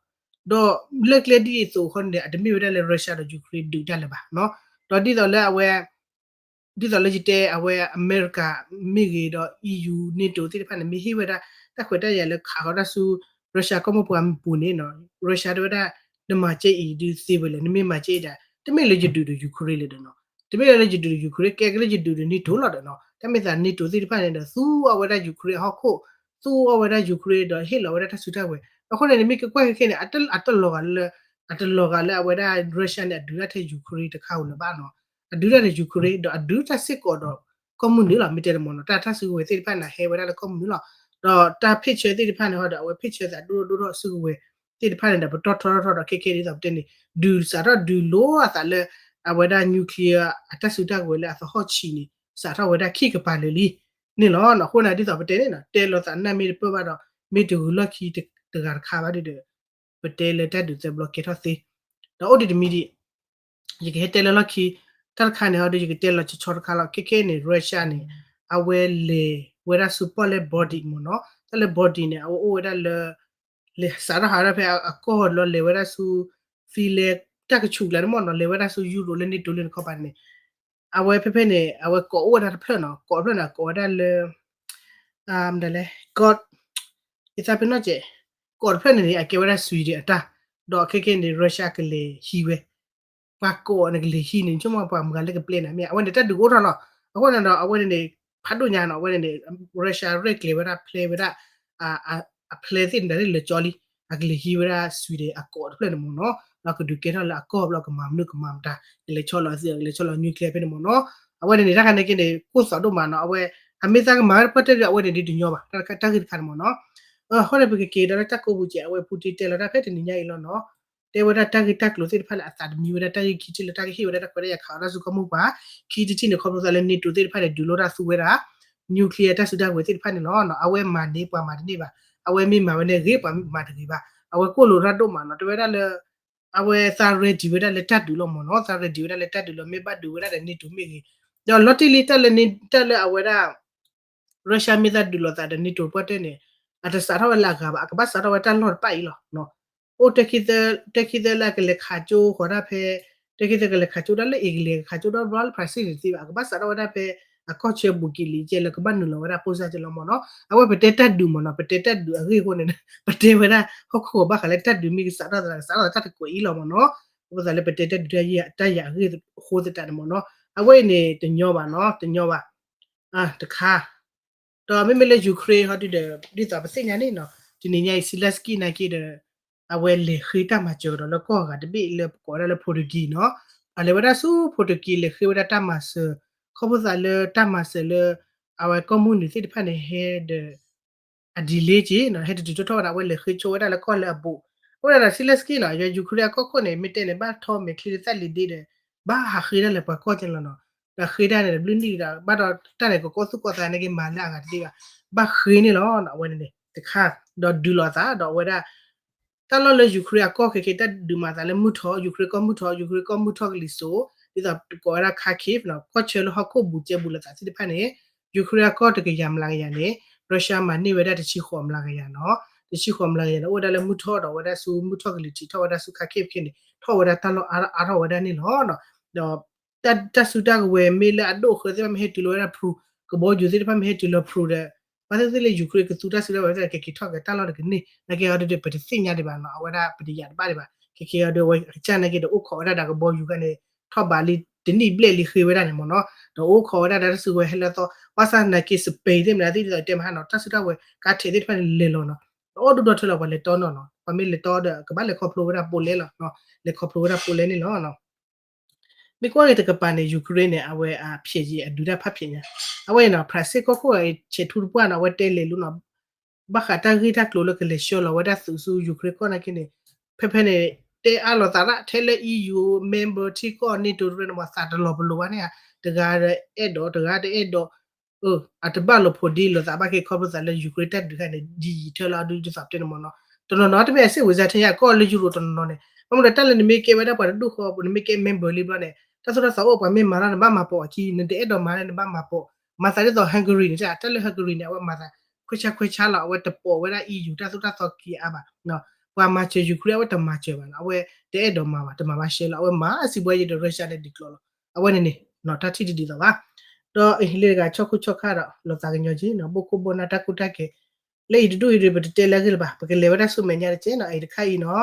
ဒီးလၢကျဲဒ်အံၤအသိးအဃိန့ၣ် အတမ့ၢ်ဝဲဒၣ်လၢ Russia ဒီး Ukraine ဒုးတၢ်လၢၤဘၣ်နီၤ ဒီးဒ်သိးလၢအဝဲ ဒ်သိးလၢယတဲအဝဲအမဲရကၤမ့ၢ်ဂ့ၤဒီး EU NATO သ့ၣ်တဖၣ်န့ၣ် မ့ၢ်ဟ့ၣ်ဝဲဒၣ် တၢ်ခွဲးတၢ်ယာ်လၢခးဃီၤတၢ်ဆူ Russia ကီၢ်မိၢ်ပှၢ်ပူၤန့ၣ်နီၤ Russia တဲဝဲဒၣ် နမၤကဲအံၤဒုးသ့ဝဲလဲၣ်, နမ့ၢ်မၤကဲအံၤဒၣ် တမ့ၢ်လၢယဒုးဒီး Ukraine လၢၤဒီးနီၤ, တမ့ၢ်လၢယဒုးဒီး Ukraine ကဲက့ၤလၢယဒုးဒီး NATO လီၤဒီးနီၤ, တၢ်မ့ၢ်သး NATO သ့ၣ်တဖၣ်န့ၣ်ဒီး သူအီၣ်ဝဲဒၣ် Ukraine အဟီၣ်ခိၣ်, သူအီၣ်ဝဲဒၣ် Ukraine ဒီးဟ့ၣ်လီၤဝဲဒၣ်တၢ်စုတၢ်ဝဲၤ, အဃိန့ၣ် နမ့ၢ်ကကွၢ်ခဲခဲန့ၣ် အတလီၤဂာ်လၢ အတလီၤဂာ်လၢအဝဲဒၣ် Russia န့ၣ် အဒုးတၢ်ထဲ Ukraine တခါဧိၤလၢၤဘၣ်နီၤ, အဒုးတၢ်ထဲ Ukraine ဒီးအဒုးတၢ်စ့ၢ်ကီးဒီး ကီၢ်မုၢ်နုာ်လီၤ, မ့ၢ်တဲတမ့ၢ်နီၤ, တၢ် တၢ်စုကဝဲၤသ့ၣ်တဖၣ်န့ၣ် ဟဲဝဲဒၣ်လၢကီၢ်မုၢ်နုာ်လီၤ, ဒီးတၢ် picture သ့ၣ်တဖၣ်န့ၣ်ဟီဒီး အဝဲ picture သးဒိၣ်ထီၣ်ဒိၣ်ထီၣ်စုကဝဲၤသ့ၣ်တဖၣ်န့ၣ်ဒီး ပတီၢ်ထီထီၣ်ထီဒီး ခဲခဲဒ်သိးပတဲန့ၣ် ဒုးစးထီၣ်ဒုးလိအသးလၢ အဝဲဒၣ် nuclear အတၢ်စုတၢ်ကဝဲၤလၢအသဟီၣ်ဆံးန့ၣ် စးထီၣ်ဝဲဒၣ်ခံကပၤလၢာ်လံန့ၣ်လီၤ. အဃိန့ၣ် ဒ်သိးပတဲန့ၣ်နီၤ တဲလီၤသးနၢ်မ့ၢ်တပၢၢ်ဘၣ်ဒီး မ့ၢ်တဂုၤလီၢ်ခံတဂၤတခါဘၣ်ဒီး ပတဲလၢတၢ်ဒုးသၢဘျီကဲထီၣ်သ့, ဒီးအိၣ်ဒံးတမံၤဒံး ယကဟဲတဲလၢလီၢ်ခံ, တၢ်တခါန့ၣ်ဟီဒီး ယကတဲလီၤဆီဆီတခါလီၤ. ခဲခဲန့ၣ် Russia န့ၣ် အဝဲလဲၤဝဲဒၣ်ဆူပီၣ်လဲၣ် Baltic မ့ၢ်နီၤ, တၢ်လၢ Baltic န့ၣ် အဝဲအိၣ်ဝဲဒၣ်လၢ လဲၤစးထီၣ်ဟးဒၣ်ဖဲအကီၢ်လီၤ လဲၤဝဲဒၣ်ဆူ Finland တၢ်ကဆူးကျါန့ၣ်မ့ၢ်နီၤ, လဲၤဝဲဒၣ်ဆူ Europe လၢ NATO လၢန့ၣ်ခီပၤန့ၣ် အဝဲဖဲဖဲန့ၣ် အဝဲကိးအိၣ်ဝဲဒၣ်တဖျၢၣ်နီၤ, ကိးတဖျၢၣ်န့ၣ် ကိးဝဲဒၣ်လၢ မနုၤလဲၣ် ကီး ယသးပ့ၤနီၣ်ကဲး, ကိးတဖျၢၣ်န့ၣ်န့ၣ် အကဲဝဲဒၣ် Sweden အတၢ်, ဒီးခဲခဲန့ၣ် Russia ကလဲၤဟံးဝဲ, ပှၤကိးန့ၣ်ကလဲၤဟံးန့ၣ် ဆိကမိၣ်ပှၤမုၢ်ဂၤလၢကပျဲနၤမ့ၢ် အဝဲန့ၣ်တၢ်ဒုးကအိၣ်ထီၣ်လီၤ. အဃိန့ၣ်ဒီး အဝဲန့ၣ်န့ၣ် ဖးဒိၣ်ညါနီၤ, အဝဲန့ၣ်န့ၣ် Russia ရဲၣ်ကျဲၤဝဲဒၣ် ဖျဲဝဲဒၣ် အဖျဲသ့ၣ်န့ၣ်ဒၣ်လၢလၢာ်ကၠီလံ, အကလဲၤဟံးဝဲဒၣ် Sweden အကိးတဖျၢၣ်န့ၣ်မ့ၢ်နီၤ, ဒီးကဒုးကဲထီၣ်လၢအကီၢ်ဘျီကမၤမနုၤကမၤမတၤ, ကလဲၤဆီလီၤသုး ကလဲၤဆီလီၤ nuclear ဖဲန့ၣ်မ့ၢ်နီၤ. အဝဲန့ၣ်န့ၣ် တၢ်ခါန့ၣ်က့န့ၣ် ကိၢ်သးဒိၣ်မးနီၤ, အဝဲ အမ့ၢ်သးကမၤဝဲတပှၢ်တၢၢ်ဒီး အဝဲန့ၣ်ဒ်တညီဘၣ်, တၢ်ဂ့ၢ်တခါန့ၣ်မ့ၢ်နီၤ. အဃိန့ၣ် ပကက့ၤဒီးလၢတၢ်ကိးပူၤစဲး အဝဲ Putin တဲလီၤတၢ်ဖဲတနံၤညါအံၤလီၤနီၤ. တဲဝဲဒၣ်တၢ်ဂ့ၢ်တၢ်ကျိၤသ့ၣ်တဖၣ်လၢအသးတမံဝဲဒၣ်တၢ်ဂ့ၢ်ခံထံၣ်လၢတၢ်ကဟ့ၣ်ဝဲဒၣ်တၢ်ခွဲးတၢ်ယာ်ခးအီၤတၢ်စုကီၢ်မိၢ်ပှၢ်, ခံထံၣ်တထံၣ်န့ၣ် ခီဖျိသးလၢ NATO သ့ၣ်တဖၣ်န့ၣ် ဒုးလိတၢ်သူဝဲဒၣ် nuclear တၢ်စုတၢ်ကဝဲၤသ့ၣ်တဖၣ်န့ၣ်လီၤ. အဝဲမၤန့ၢ်ပှၤမၤတန့ၢ်ဘၣ်, အဝဲမ့ၢ်မၤဝဲန့ၣ်ဂ့ၤ ပှၤမၤတဂ့ၤဘၣ်, အဝဲကိၣ်လိာ်တၢ်ဒိၣ်မးနီၤ, တဲဝဲဒၣ်လၢ အဝဲသး ready ဝဲဒၣ်လၢတၢ်ဒုးလီၤမ့ၢ်နီၤ, သး ready ဝဲဒၣ်လၢတၢ်ဒုးလီၤ, မ့ၢ်ဘၣ်ဒုးဝဲဒၣ်ဒီး NATO မ့ၢ်ဂ့ၤ, ဒီးလီၤတံၢ်လံတၢ်လၢန့ၣ် တၢ်လၢအဝဲဒၣ် Russia မ့ၢ်သးဒုးလိာ်သးဒီး NATO ပှၢ်တၢၢ်န့ၣ် အတစးထီၣ်ဝဲလၢအဂၤဘၣ်, အကဘၣ်စးထီၣ်ဝဲတၢ်လီၢ်တဖၣ်အံၤလီၤ. အိၣ် တဲခံသၢလၢအကလဲၤခးကၠိဃီၤတၢ်ဖဲ တဲခံသၢကလဲၤခးကၠိဒၣ်လၢ Italy ကခးကၠိဒၣ်ဘျီလၢ Brazil န့ၣ်တသ့ဘၣ်, အကဘၣ်စးထီၣ်ဝဲဒၣ်ဖဲ အကီၢ်ဆၢဘူးကလံၤကဲလၢကဘၣ်နုာ်လီၤဝဲဒၣ် ပိၢ်စၢ်ကဲလီၤမ့ၢ်နီၤ. အဝဲပတဲတၢ်ဒုးမ့ၢ်နီၤ, ပတဲတၢ်ဒုးအဂ့ၢ်အဃိန့ၣ် ပတဲဝဲဒၣ် ဟီၣ်ခိၣ်ဘၣ်ဃးလၢတၢ်ဒုးမ့ၢ်ကစးထီၣ်သး ကစးထီၣ်သးတၢ်တကွဲးအံၤလီၤမ့ၢ်နီၤ. အဃိသတးလၢပတဲတၢ်ဒုးတၢ်ယၤအဂ့ၢ်အဃိသတးန့ၣ်မ့ၢ်နီၤ. အဝဲအံၤန့ၣ် တညီဘၣ်နီၤ, တညီဘၣ် တခါ ဒီးမ့မ့ၢ်လၢ Ukraine ဟီဒုဒီး ဒ်သိးပသ့ၣ်ညါန့ၣ်နီၤ, တနံၤညါအံၤ Zelenskyy နာ်က့ဒီး အဝဲလဲၤဃ့တၢ်မၤစၢၤကဒီးလၢကီၢ်ဂၤတဘ့ၣ်လၢပကိးဝဲဒၣ်လၢ Portugal နီၤ, အလဲၤဝဲဒၣ်ဆူ Portugal လဲၤဃ့ဝဲဒၣ်တၢ်မၤစၢၤ, ခီဖျိသးလၢတၢ်မၤစၢၤလၢ အဝဲကီၢ်မုၢ်နုာ်သ့ၣ်တဖၣ်န့ၣ် ဟဲဒီး အ delay က့ၤနီၤ, ဟဲတတုၤထီၣ်ထီၣ်ဝဲဒၣ် အဝဲလဲၤဃ့ဆိဝဲဒၣ်လၢကီၢ်လၢအဘူး, အဃိဒၣ်ဒီး Zelenskyy နီၤ, ယွၤ Ukraine အကီၢ်ခိၣ်န့ၣ် မ့ၢ်တဲန့ၣ် ဘၣ်ထီၣ်မဲာ်ချံလၢသၣ်လံၤဒ့ဒီး ဘၣ်ဟးဃ့ဒၣ်လၢပှၤကီၢ်က့ၤလီၤနီၤ. ဒီးဃ့ဒၣ်န့ၣ် တဘျုးနံၣ်ဒီး ဘၣ်ဒီးတၢ်န့ၣ် ကကီၢ်သူၣ်ကီၢ်သးနာ်က့ မၤလၢအဂၤတသ့ဘၣ်, ဘၣ်ဃ့န့ၣ်လီၤ. အဝဲန့ၣ်န့ၣ် တခါ ဒီးဒုးလိာ်သး ဒီးအဝဲဒၣ် တၢ်လီၢ်လၢ Ukraine အကီၢ်ခဲခဲ တၢ်ဒုးမၤသးလၢမုၢ်ထီၣ် Ukraine ကီၢ်မုၢ်ထီၣ် Ukraine ကီၢ်မုၢ်ထီၣ်ကလံၤစိး ဒ်သိးကိးဝဲဒၣ် Kharkiv နီၤ, ကီၢ်ဆၢလၢဟီၣ်ခိၣ်ဘူးကဲဘူးလိာ်သးသ့ၣ်တဖၣ်န့ၣ် Ukraine အကီၢ်တကယၤမျးကယၤန့ၣ် Russia မၤန့ၢ်ဝဲဒၣ်တဆံဃိးမျးကယၤနီၤ, တဆံဃိးမျးကယၤန့ၣ် အိၣ်ဝဲဒၣ်လၢမုၢ်ထီၣ်ဒီး ဝဲဒၣ်ဆူမုၢ်ထီၣ်ကလံၤထံးထီၣ်ဝဲဒၣ်ဆူ Kharkiv ခဲန့ၣ် ထီၣ်ဝဲဒၣ်တၢ်လီၢ်အါထီၣ်ဝဲဒၣ်န့ၣ်လီၤ. ဒီး တၢ် တၢ်စုတၢ်ကဝဲၤမ့ၢ်လၢအဒိၣ်အဃၢသ့ၣ်တဖၣ်မ့ၢ်ဟဲတုၤလီၤဝဲဒၣ်ဖရူး, ကဘီယူၤသ့ၣ်တဖၣ်မ့ၢ်ဟဲတုၤလီၤဖရူးဒီး ဘၣ်သ့ၣ်သ့ၣ်လၢ Ukraine ကသူတၢ်စုတၢ်ကဝဲၤသ့ၣ် ကက့ၤထီၣ်က့ၤတၢ်လီၢ်တကန့ၢ် နာ်က့အီၤဒီး ပတသ့ၣ်ညါဒံးဘၣ်နီၤ, အဝဲဒၣ်ပတယာ်တဘၣ်ဒံးဘၣ်, ခဲခဲအီၤဒီး အဝဲကစၢ်နာ်က့ဒီး အိၣ်ခိးဝဲဒၣ်ဒီးကဘီယူၤခါန့ၣ် ထီၣ်ဘးလံတနံၣ်ဘျဲၣ်လံဃ့ဝဲဒၣ်န့ၣ်မ့ၢ်နီၤ, ဒီးအိၣ်ခိးဝဲဒၣ်ဒီးတၢ်စုကဝဲၤဟဲလၢသီ, ဘၣ်ဆၣ်နာ်က့ Spain သ့ၣ်မနုၤသ့ၣ်ဒ်သိးတဲမဟါနီၤ, တၢ်စုတၢ်ကဝဲၤကါထဲးသ့ၣ်တဖၣ်န့ၣ်လဲၤလီၤနီၤ, ဒီးအိၣ်ဒူၣ်ဒီထၢလီၤပှၤလဲၤတီနီၤနီၤ, ပှၤမ့ၢ်လဲၤတီဒီး ကဘၣ်လဲၤခီဖျိဝဲဒၣ်ပူၤလဲလီၤ, လဲၤခီဖျိဝဲဒၣ်ပူၤလဲန့ၣ်လီၤ. မ့ၢ်ကွၢ်က့ၤတကပၤန့ၣ် Ukraine န့ၣ် အဝဲအဖျဲးယံၤအဒုးတၢ်ဖးဖျဲးညါ, အဝဲအံၤနီၤ ဖရၣ်စ့ၣ်ကီၢ်ခိၣ်အံၤ ဆဲးထူတပှၢ်နီၤ အဝဲတဲလဲၤလူနီၤ, ဘၣ်ဃးတၢ်ဂ့ၢ်တၢ်ကျိၤလၢကလဲၤဆှၢလီၤဝဲဒၣ်သုးဆူ Ukraine ကီၢ်နာ်က့န့ၣ်, ဖဲဖဲန့ၣ် တဲအါလိာ်သးဒၣ်ထဲလၢ EU member ထံကီၢ် NATO တဖၣ်န့ၣ် မ့ၢ်သးတလီၤပလိာ်ဘၣ်န့ၣ်ဧါ, တဂၤဒီးအဲၣ်ဒိး တဂၤတအဲၣ်ဒိး အတဘၣ်လိာ်ဖိးဒ့လိာ်သးဘၣ်က့ၤခီဖျိသးလၢ Ukraine တၢ်ဒုးခါန့ၣ် ယံာ်ယံာ်ထၢလီၤအဒုးဒ်သိးပတဲန့ၣ်မ့ၢ်နီၤ, တနီၤနီၤတမ့ၢ်အစ့ၣ်ဝံၤစ့ၣ်ထဲယၤကီၢ်လၢယူရိၤတနီၤနီၤန့ၣ်, ဘၣ်မနုၤဒီးတၢ်လၢနမ့ၢ်ကဲဝဲဒၣ်ပှၤတဒူၣ်ဃီ နမ့ၢ်ကဲ member လံဘျီန့ၣ် တၢ်သိၣ်တၢ်သီအိၣ်ပှၤမ့ၢ်မၤလီၤနဘၣ်မၤပိာ်အခံ နတအဲၣ်ဒိးမၤလၢနဘၣ်မၤပိာ်, မၤသးဒ်သိး Hungary န့ၣ် တၢ်လၢ Hungary န့ၣ် အဝဲမၤသး ခွဲးဆါခွဲးဆါလီၤ အဝဲတပိာ်ဝဲဒၣ် EU တၢ်သိၣ်တၢ်သီခံအါဘၣ်, ပှၤမၤစၢၤ Ukraine အဝဲတမၤစၢၤဘၣ်နီၤ, အဝဲတအဲၣ်ဒိးမၤဘၣ် တမၤဘၣ်ရှဲလီၤ အဝဲမၤစံးဘှဲယံၤဒီး Russia န့ၣ်ဒုးကျိးလီၤ, အဝဲန့ၣ်န့ၣ် တၢ်ထံၣ်တဒ်သိးဘၣ်, ဒီးလၢတဂၤဆီၣ်ခိၣ်ဆီၣ်ခါဒီး လိာ်သးကညီၤက့ၤနီၤ ဘိၣ်ခိၣ်ဘိၣ်နၢ်တၢ်ကူၣ်တၢ်ကဲၤ လၢအံၤတဒူၣ်အံၤဒီး ပတတဲလၢအဂ့ၢ်လၢၤဘၣ်, ပကလဲၤဝဲဒၣ်ဆူမဲာ်ညါတကဲးနီၤ, အံၤတခါအံၤနီၤ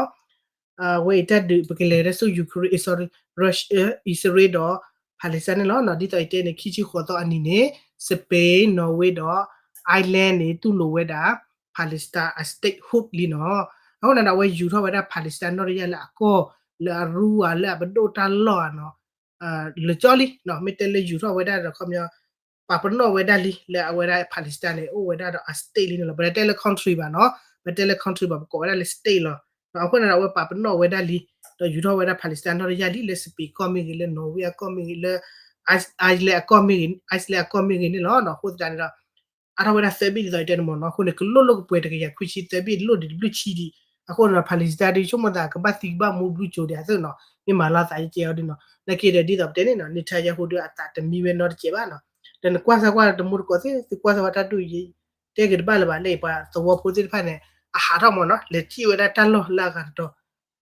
အဝဲအံၤတၢ်ဒုး ပကလဲၤဝဲဒၣ်ဆူ Ukraine, sorry, Russia, Israel ဒီး Palestine န့ၣ်လီၤ. ဒ်သိးအံၤတဲန့ၣ် ခံဆံဃိးသီအနံၤန့ၣ် Spain, Norway ဒီး Ireland န့ၣ် တူၢ်လိာ်ဝဲဒၣ် Palestine အ statehood လံနီၤ. အဃိန့ၣ်ဒီး အဝဲယူၤထီၣ်ဝဲဒၣ် Palestine နီၣ်တယၢ်လၢအကီၢ်, လၢအရူဧါ, လၢအပဒိၣ်တၢ်လီၢ်ဧါနီၤ, လၢာ်ကၠီလံ, မ့ၢ်တဲလၢယူၤထီၣ်ဝဲဒၣ်ဒီး ခီပညီ ပာ်ပနီၣ်ဝဲဒၣ်လံ လၢအဝဲဒၣ် Palestine န့ၣ် အိၣ်ဝဲဒၣ်ဒီးအ state လံန့ၣ်လီၤ. ပတတဲလၢ country ဘၣ်နီၤ, ပတဲလၢ country ဘၣ် ပကိးဝဲဒၣ်လၢ state လီၤ. အဃိန့ၣ်ဒီး အဝဲပာ်ပနီၣ်ဝဲဒၣ်လံ, ဒီးယူၤထီၣ်ဝဲဒၣ် Palestine နီၣ်တယၢ်လံ လၢ Spain ကီၢ်မ့ၢ်ဂ့ၤ, လၢ Norway အကီၢ်မ့ၢ်ဂ့ၤ, လၢ Ireland အကီၢ်မ့ၢ်ဂ့ၤ, Iceland အကီၢ်မ့ၢ်ဂ့ၤန့ၣ်လီၤ. အဃိသတးန့ၣ်ဒီး အါထီၣ်ဝဲဒၣ်သၢဘ့ၣ်ဒ်သိးအံၤတဲန့ၣ်မ့ၢ်နီၤ. အဃိန့ၣ် ကလိၣ်လိၣ်ကပှဲၤတကယၤခွံဆံသၢဘ့ၣ် လိၣ်ဒံးတဘျုးဆံဒံး. အဃိန့ၣ်ဒီး Palestine ဒ်ဆိကမိၣ်သး ကဘၣ်သံကဘၣ်မူဘျုးကၠိဒံးအသိးနီၤ, မ့ၢ်မၤလီၤသးကဲအီၤဒ်နီၤ. နာ်က့ဒီး ဒ်သိးပတဲန့ၣ်နီၤ Netanyahu ဒုးအသးတမံဝဲနီတစဲးဘၣ်နီၤ. ဒီးနကွၢ်စၢ်ကွၢ်တမူတကိးသ့ၣ် သုကွၢ်စၢ်ဝဲတၢ်ဒုးယံၤ တဲက့ၤတဘၣ်လၢၤဘၣ်လၢ ပှၤသဝီဖိသ့ၣ်တဖၣ်န့ၣ် အဟးထီၣ်မ့ၢ်နီၤ, လဲၤထံၣ်ဝဲဒၣ်တၢ်လီၢ်လၢအဂၤတတီၤ.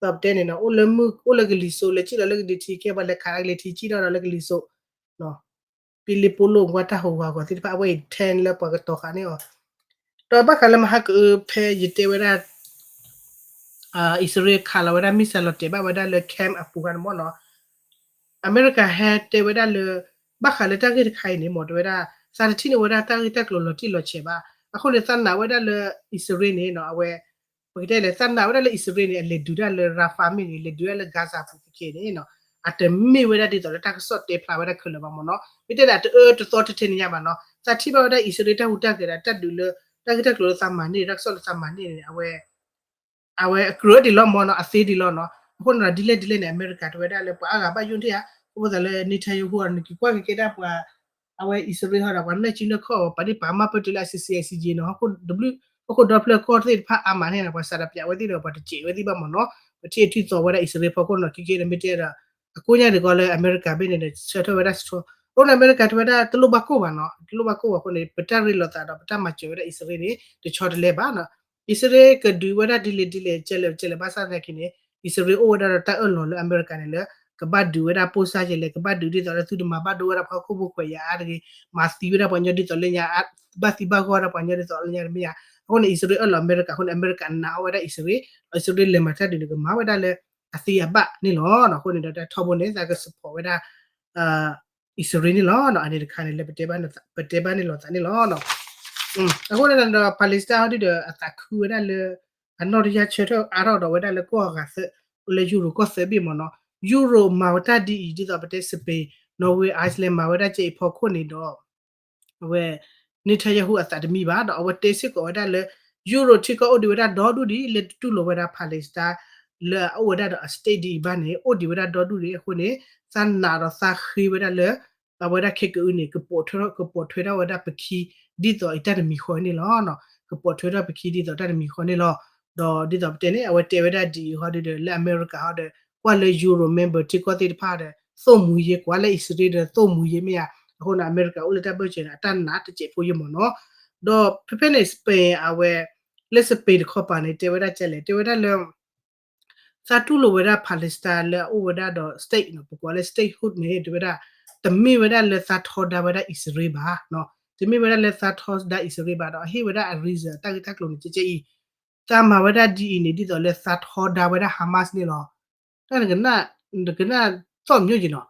ဒ်သိးပတဲန့ၣ်နီၤ အိၣ်လၢမုၢ် အိၣ်လၢကလံၤစိး လဲၤထံၣ်လီၤလၢကလံၤထံး ကဲပှၤလဲၤခးလၢကလံၤထံး ထံၣ်ထီၣ်ဒီးလၢကလံၤစိး ပံလ့ပိလိာ်ကွၢ်တၢ်ဟူးဝးဂီၤသ့ၣ်တဖၣ် အဝဲအံၤ tent လၢပှၤကတီၤဃာ်န့ၢ်အီၤ. ဒီးဘၣ်ဃးလၢမဟါကအုးဖဲယတဲဝဲဒၣ် အံၣ်စရ့လးခးလီၤဝဲဒၣ် missile လီၤတဲာ်ဘၣ်ဝဲဒၣ်လၢ camp အပူၤဃီန့ၣ်မ့ၢ်နီၤ, အမဲရကၤဟဲတဲဝဲဒၣ်လၢ ဘၣ်ဃးလၢတၢ်ဂ့ၢ်တခါအံၤန့ၣ် မ့ၢ်တဲဝဲဒၣ် သးတထံၣ်န့ၢ်ဝဲဒၣ်တၢ်ဂ့ၢ်တၢ်ကျိၤလီၤတံၢ်လီၤဆဲးဘၣ်. အဃိန့ၣ် သးနာ်ဝဲဒၣ်လၢအံၣ်စရ့လးန့ၣ်နီၤ အဝဲ ပကတဲလဲၣ် သးနာ်ဝဲဒၣ်လၢအံၣ်စရ့လးန့ၣ် အလဲၤဒုးတၢ်လၢ Rafah မ့ၢ်ဂ့ၤ လဲၤဒုးတၢ်လၢ Gaza ပူၤခဲခဲန့ၣ်နီၤ အတမ့ၢ်ဝဲဒၣ်ဒ်သိးလၢတၢ်ကစီၣ်တဲဖျါဝဲဒၣ်ခဲလၢာ်ဘၣ်မ့ၢ်နီၤ. မ့ၢ်တဲဒၣ်တအၢတသီတထဲန့ၣ်ညါဘၣ်နီၤ. သးထံၣ်ဘၣ်ဝဲဒၣ်အံၣ်စရ့လးတၢ်ဟူးတၢ်ဂဲၤဒီး တၢ်ဒုးလၢ တၢ်ဂ့ၢ်တၢ်ကျိၤလၢသးမၤန့ၢ် တၢ်ကစီၣ်လၢသးမၤန့ၢ်န့ၣ် အဝဲ အဝဲအကြၢးဒံးလီၤမ့ၢ်နီၤ အသ့ဒံးလီၤနီၤ. အဃိန့ၣ်ဒီး ဒ်လဲၣ်ဒ်လဲၣ်န့ၣ် အမဲရကၤတဲဝဲဒၣ်လၢပှၤအါဂၤဘၣ်ယိၣ်တ့ၢ်ဧါ, အဃိသတးလၢ Netanyahu အီၤ နက့ၤကွၢ်က့ၤကဲဒၣ်ပှၤ အဝဲအံၣ်စရ့လးဟီဒီး ပှၤနၢၣ်ကံနၢၣ်ခီၣ်အီၤ ပှၤဒ်ပှၤမၤပၢၢ်တုၤလၢအ C C I C J နီၤ, ဟီၣ်ခိၣ်ဒီဖျၢၣ်ကီၢ်သ့ၣ်တဖၣ်အါမးန့ၣ် ပှၤစးထီၣ်ပျးဝဲသ့ၣ်ဒီး ပှၤတစဲးဝဲသ့ၣ်ဘၣ်မ့ၢ်နီၤ, ပထံၣ်အထံၣ်သီဝဲဒၣ်အံၣ်စရ့လးဖီခိၣ်နီၤ ခဲကဲန့ၣ် မ့ၢ်တဲဒီး အကိညါဒ်ကီးလၢအမဲရကၤဘ့ၣ်န့ၣ်ဒီး ဆၢထၢၣ်ဝဲဒၣ်ဆှီ, အဃိန့ၣ် အမဲရကၤတဲဝဲဒၣ်တလိၣ်ဘၣ်ကိၢ်ဘၣ်နီၤ, တလိၣ်ဘၣ်ကိၢ်ဘၣ်အဃိန့ၣ် ပတၢ်ရ့လိာ်သးဒီး ပတၢ်မၤစၢၤဝဲဒၣ်အံၣ်စရ့လးန့ၣ် တဆီတလဲဘၣ်နီၤ. အံၣ်စရ့လးကဒုးဝဲဒၣ်ဒ်လဲၣ်ဒ်လဲၣ် ကဲလၢာ်ကဲလၢာ် ဘၣ်ဆၣ်သနာ်က့န့ၣ် အံၣ်စရ့လးအိၣ်ဝဲဒၣ်ဒီးတၢ်အၢၣ်လီၤလၢအမဲရကၤန့ၣ်လၢ ကဘၣ်ဒုးဝဲဒၣ်ပိၢ်စၢ်ကဲလဲၣ် ကဘၣ်ဒုးဒ်သိးလၢသုတမၤဘၣ်ဒိဝဲဒၣ်ပှၤဟီၣ်ခိၣ်ဖိခွဲးယာ်အါတဂ့ၤ, မၤသံဝဲဒၣ်ပှၤကညီဒ်သိးလၢညါ, ဘၣ်သံဘၣ်ဂီၢ်ဝဲဒၣ်ပှၤကညီဒ်သိးလၢညါတမ့ၢ်ဧါ. အဃိန့ၣ် အံၣ်စရ့လးအၢၣ်လီၤအမဲရကၤအဃိန့ၣ် အမဲရကၤနာ်အီၣ်ဝဲဒၣ်အံၣ်စရ့လး, ဒီးအံၣ်စရ့လးလဲၤမၤတၢ်ဒုးန့ၣ် ကမၤဝဲဒၣ်လၢအသ့အဘၣ်န့ၣ်လီၤ. အဃိန့ၣ်ဒီးတၢ်ထီဘိန့ၣ် သးက support ဝဲဒၣ် အံၣ်စရ့လးန့ၣ်လီၤ. အန့ၣ်တခါန့ၣ် လၢပတဲဘၣ်န့ၣ်လီၤသးန့ၣ်လီၤ. အဃိန့ၣ်ဒီး Palestine ဟီဒုဒီး အသးခုဝဲဒၣ်လၢ အနီၢ်တယၢ်ဆၢထၢၣ်အါထီၣ်ဒီးဝဲဒၣ်လၢကီၢ်အဂၤသၢ လၢ Europe ကီၢ်သၢဘ့ၣ်မ့ၢ်နီၤ. Europe မၤဝဲတၢ်ဒ်အံၤ ဒ်သိးပတဲ Spain, Norway, Iceland မၤဝဲဒၣ်ကဲအံၤဖီခိၣ်န့ၣ်ဒီး အဝဲ Netanyahu အသးတမံဘၣ်ဒီး အဝဲတဲစ့ၢ်ကီးဝဲဒၣ်လၢ Europe ထံကီၢ်အိၣ်ဒံးဝဲဒၣ်ဒီဒူၣ်ဒံး လၢတတူၢ်လိာ်ဝဲဒၣ် Palestine လၢအအိၣ်ဝဲဒၣ်ဒီးအ state ဒ်အံၤဘၣ်န့ၣ် အိၣ်ဒံးဝဲဒၣ်ဒီဒူၣ်ဒံးအဃိန့ၣ် သးနာ်ဒီးသးဃ့ဝဲဒၣ်လၢ အဝဲဒၣ်ခဲကအုန့ၣ် ကပိာ်ထွဲထီၣ်ဝဲဒၣ်ပခံ ဒ်သိးအံၤတၢ်တမံၤဃီန့ၣ်လီၤ. ကပိာ်ထွဲထီၣ်ပခံဒ်သိးတၢ်တမံၤဃီန့ၣ်လီၤ. ဒီးဒ်သိးပတဲန့ၣ် အဝဲတဲဝဲဒၣ်ဒ်အံၤဟီဒုဒီး လၢအမဲရကၤဟီဒီး ကွၢ်လၢ Europe member ထံကီၢ်သ့ၣ်တဖၣ်ဒီး သိၣ်မှံၤယဲ ကွၢ်လၢအံၣ်စရ့လးဒီး သိၣ်မှံၤယဲမ့ၢ်ဧါ. အဃိန့ၣ် အမဲရကၤအိၣ်လၢတၢ်ဘၢၣ်စၢၤန့ၣ် အတၢ်နာ်တစဲးဖိယဲမ့ၢ်နီၤ. ဒီးဖဲဖဲန့ၣ် Spain အဝဲ လၢ Spain တခီပၤန့ၣ် တဲဝဲဒၣ်ကဲလဲၣ် တဲဝဲဒၣ်လၢ သးတူၢ်လိာ်ဝဲဒၣ် Palestine လၢအအိၣ်ဝဲဒၣ်ဒီး state နီၤ ပကိးလၢ statehood န့ၣ် တဲဝဲဒၣ် တမ့ၢ်ဝဲဒၣ်လၢသးထီဒါဝဲဒၣ်အံၣ်စရ့လးဘၣ်, တမ့ၢ်ဝဲဒၣ်လၢသးထီဒါအံၣ်စရ့လးဘၣ်ဒီး အဟ့ၣ်ဝဲဒၣ်အ reason အတၢ်ဂ့ၢ်တၢ်ကျိၤန့ၣ် ကဲကဲအံၤ သးမၤဝဲဒၣ်ဒ်အံၤန့ၣ် ဒ်သိးလၢသးထီဒါဝဲဒၣ် Hamas န့ၣ်လီၤ. တၢ်နကနၣ်သီၣ်မၠိက့ၤနီၤ,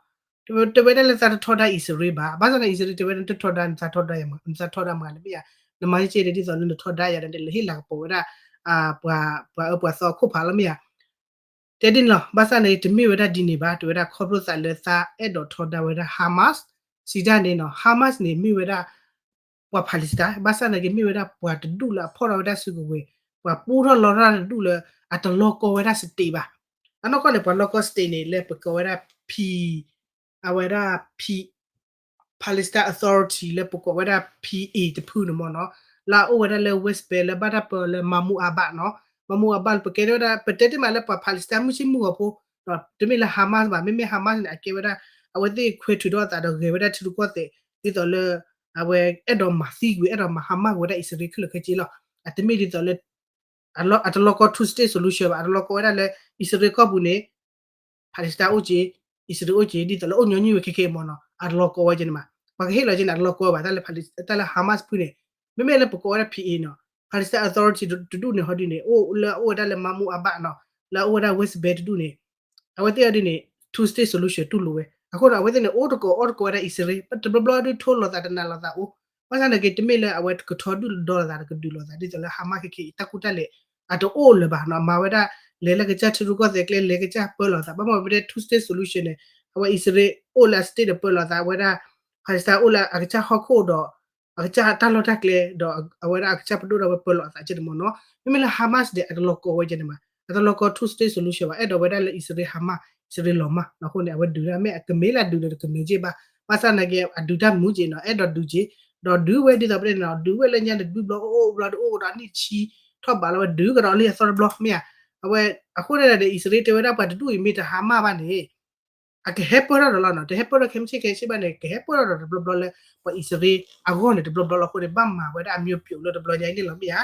တဲဝဲဒၣ်လၢသးတထီဒါအံၣ်စရ့လးဘၣ်, ဘၣ်ဆၣ်န့ၣ် အံၣ်စရ့လးတဲဝဲဒၣ် နတထီဒါ နသးထီဒါယၤမး, နသးထီဒါမးလၢမ့ၢ်ယၤ, နမၤယကဲဒ်သိးလၢနထီဒါယၤဒီး လဲၤဟ့ၣ်လၤကပီၤဝဲဒၣ် ပှၤအၢပှၤသီအခိၣ်ဖးလီၤမ့ၢ်ယၤ တဲဒ်န့ၣ်လီၤ. ဘၣ်ဆၣ်န့ၣ် တမ့ၢ်ဝဲဒၣ်ဒ်န့ၣ်ဘၣ်, တဲဝဲဒၣ်ခီဖျိသးလၢသးအဲၣ်ဒိးထီဒါဝဲဒၣ် Hamas စံးတၢ်န့ၣ်နီၤ, Hamas န့ၣ် မ့ၢ်ဝဲဒၣ် ပှၤ Palestine ဘၣ်ဆၣ်န့ၣ်က့ မ့ၢ်ဝဲဒၣ်ပှၤတဒူၣ်လၢအဖီၣ်ထီၣ်ဝဲဒၣ်စုကဝဲၤ, ပှၤပူထီၣ်လီထီၣ်တဒူၣ်လၢ အတလီၢ်ကီဝဲဒၣ် state ဘၣ်. အနီၢ်ကီၢ်န့ၣ် ပှၤလီၢ်ကီ state န့ၣ် လၢပကိးဝဲဒၣ် P အဝဲဒၣ် P Palestine Authority လၢပကိးဝဲဒၣ် P A တဖုန့ၣ်မ့ၢ်နီၤ, လၢအအိၣ်ဝဲဒၣ်လၢ West Bank လၢဘၣ်တၢ်ပၢလၢ Mahmoud Abbas နီၤ, Mahmoud Abbas ပကဲထီၣ်ဝဲဒၣ် ပတဲတ့ၢ်မးလၢပှၤ Palestine မုၢ်ဆ့ၣ်မုၢ်ဂီၤဖိ, တမ့ၢ်လၢ Hamas ဘၣ်, မ့မ့ၢ် Hamas န့ၣ် အကဲဝဲဒၣ် အဝဲသ့ၣ်ခွဲးထုးထီၣ်အသးဒီးဂဲၤဝဲဒၣ်ထံရူၢ်ကီၢ်သဲး ဒ်သိးလၢ အဝဲအဲၣ်ဒိးမၤသံကွံာ် အဲၣ်ဒိးမၤ Hamas ဝဲဒၣ်အံၣ်စရ့လးခဲလၢာ်ခဲဆ့လီၤ. အတမ့ၢ်ဒ်သိးလၢ အတလီၢ်ကီ two state solution ဘၣ်, အတလီၢ်ကီဝဲဒၣ်လၢ အံၣ်စရ့လးကီၢ်ပူၤန့ၣ် Palestine အိၣ်က့ၤ, အံၣ်စရ့လးအိၣ်က့ၤ ဒ်သိးလၢအိၣ်ညီနုၢ်ဝဲခဲခဲအံၤမ့ၢ်နီၤ, အတလီၢ်ကီဝဲကဲန့ၣ်မး, ပှၤကဟ့ၣ်လီၤကဲန့ၣ် အတလီၢ်ကီဝဲဘၣ်, တၢ်လၢ Hamas ဖုန့ၣ်, မ့မ့ၢ်လၢပကိးဝဲဒၣ် P A နီၤ, Palestine Palestine Authority တဒူၣ်န့ၣ်ဟီဒုန့ၣ် အိၣ်လၢအအိၣ်ဝဲဒၣ်လၢ Mahmoud Abbas နီၤ လၢအအိၣ်ဝဲဒၣ် West Bank တဒူၣ်န့ၣ် အဝဲသ့ၣ်အီၤဒုန့ၣ် two state solution တူၢ်လိာ်ဝဲ. အဃိန့ၣ် အဝဲသ့ၣ်န့ၣ် အိၣ်တကိးအီၣ်တကိးဝဲဒၣ်အံၣ်စရ့လး တဘျီဘျီဒုးထိလိာ်သးတနာ်လိာ်သးအိၣ်. ဘၣ်ဆၣ်သနာ်က့ တမ့ၢ်လၢအဝဲကထီဒုၣ်ဒီလိာ်သး ကဒုးလိာ်သး ဒ်သိးလၢ Hamas ခဲခဲအံၤ တၢ်ကူၣ်တၢ်လဲၤ အတအိၣ်လၢၤဘၣ်နီၤ. မၤဝဲဒၣ် လဲၤလၢကစၢ်ထံရူၢ်ကီၢ်သဲးကျဲ လဲၤကစၢ်ပၢလီၤသး ဘၣ်မ့ၢ်ဝဲဒၣ် two state solution န့ၣ် အဝဲအံၣ်စရ့လးအိၣ်လၢအ state ဒီးပၢလီၤသး အဝဲဒၣ် Palestine အိၣ်လၢအကစၢ်ဟီၣ်ခိၣ်ဒီး အကစၢ်တၢ်လီၢ်တၢ်ကျဲ ဒီးအဝဲဒၣ်အကစၢ်ပဒိၣ်ဒီးဝဲပၢလီၤအသးကဲန့ၣ်မ့ၢ်နီၤ. မ့မ့ၢ်လၢ Hamas ဒီး အတလီၤကီဝဲကဲန့ၣ်မး အတလီၤကီ two state solution ဘၣ် အဲၣ်ဒိးဝဲဒၣ်လၢအံၣ်စရ့လး Hamas အံၣ်စရ့လးလီၤမၢ် အဃိန့ၣ် အဝဲဒုးဒၣ် မ့ၢ်အကမ့ၢ်လၢအဒုးဒီးတကမ့ၢ်က့ဘၣ်. ဘၣ်ဆၣ်သနာ်က့ အဒုးတၢ်မုာ်က့နီၤ အဲၣ်ဒိးဒုးက့ ဒီးဒုးဝဲဒ်သိးပတဲန့ၣ်နီၤ ဒုးဝဲလၢညါန့ၣ် ဒုးဘျီအိၣ်အိၣ်ဘျီတအိၣ်ဒီးနံၣ်ဆံ ထီၣ်ဘးလီၤဝဲဒုးကဒီးလံအသီတဘျီမ့ၢ်ဧါ. အဝဲ အဃိန့ၣ်ဒီး အံၣ်စရ့လးတဲဝဲဒၣ်ပှၤတဒူၣ်အံၤမ့ၢ်တ Hamas ဘၣ်န့ၣ် အကဟဲပၢၢ်ထီၣ်ဒီးလီၤနီၤ တဟဲပၢၢ်ထီၣ်ခဲမုၢ်ဆ့ၣ်ခဲဆ့ဘၣ်န့ၣ် ကဟဲပၢၢ်ထီၣ်ဒီးတဘျီဘျီလၢ ပှၤအံၣ်စရ့လးအဂီၢ်န့ၣ် တဘျီဘျီလီၤ. အဃိန့ၣ် ဘၣ်မၤဝဲဒၣ်အမျိုးပြုတ်လၢတဘျီညါအံၤန့ၣ်လီၤမ့ၢ်ဧါ.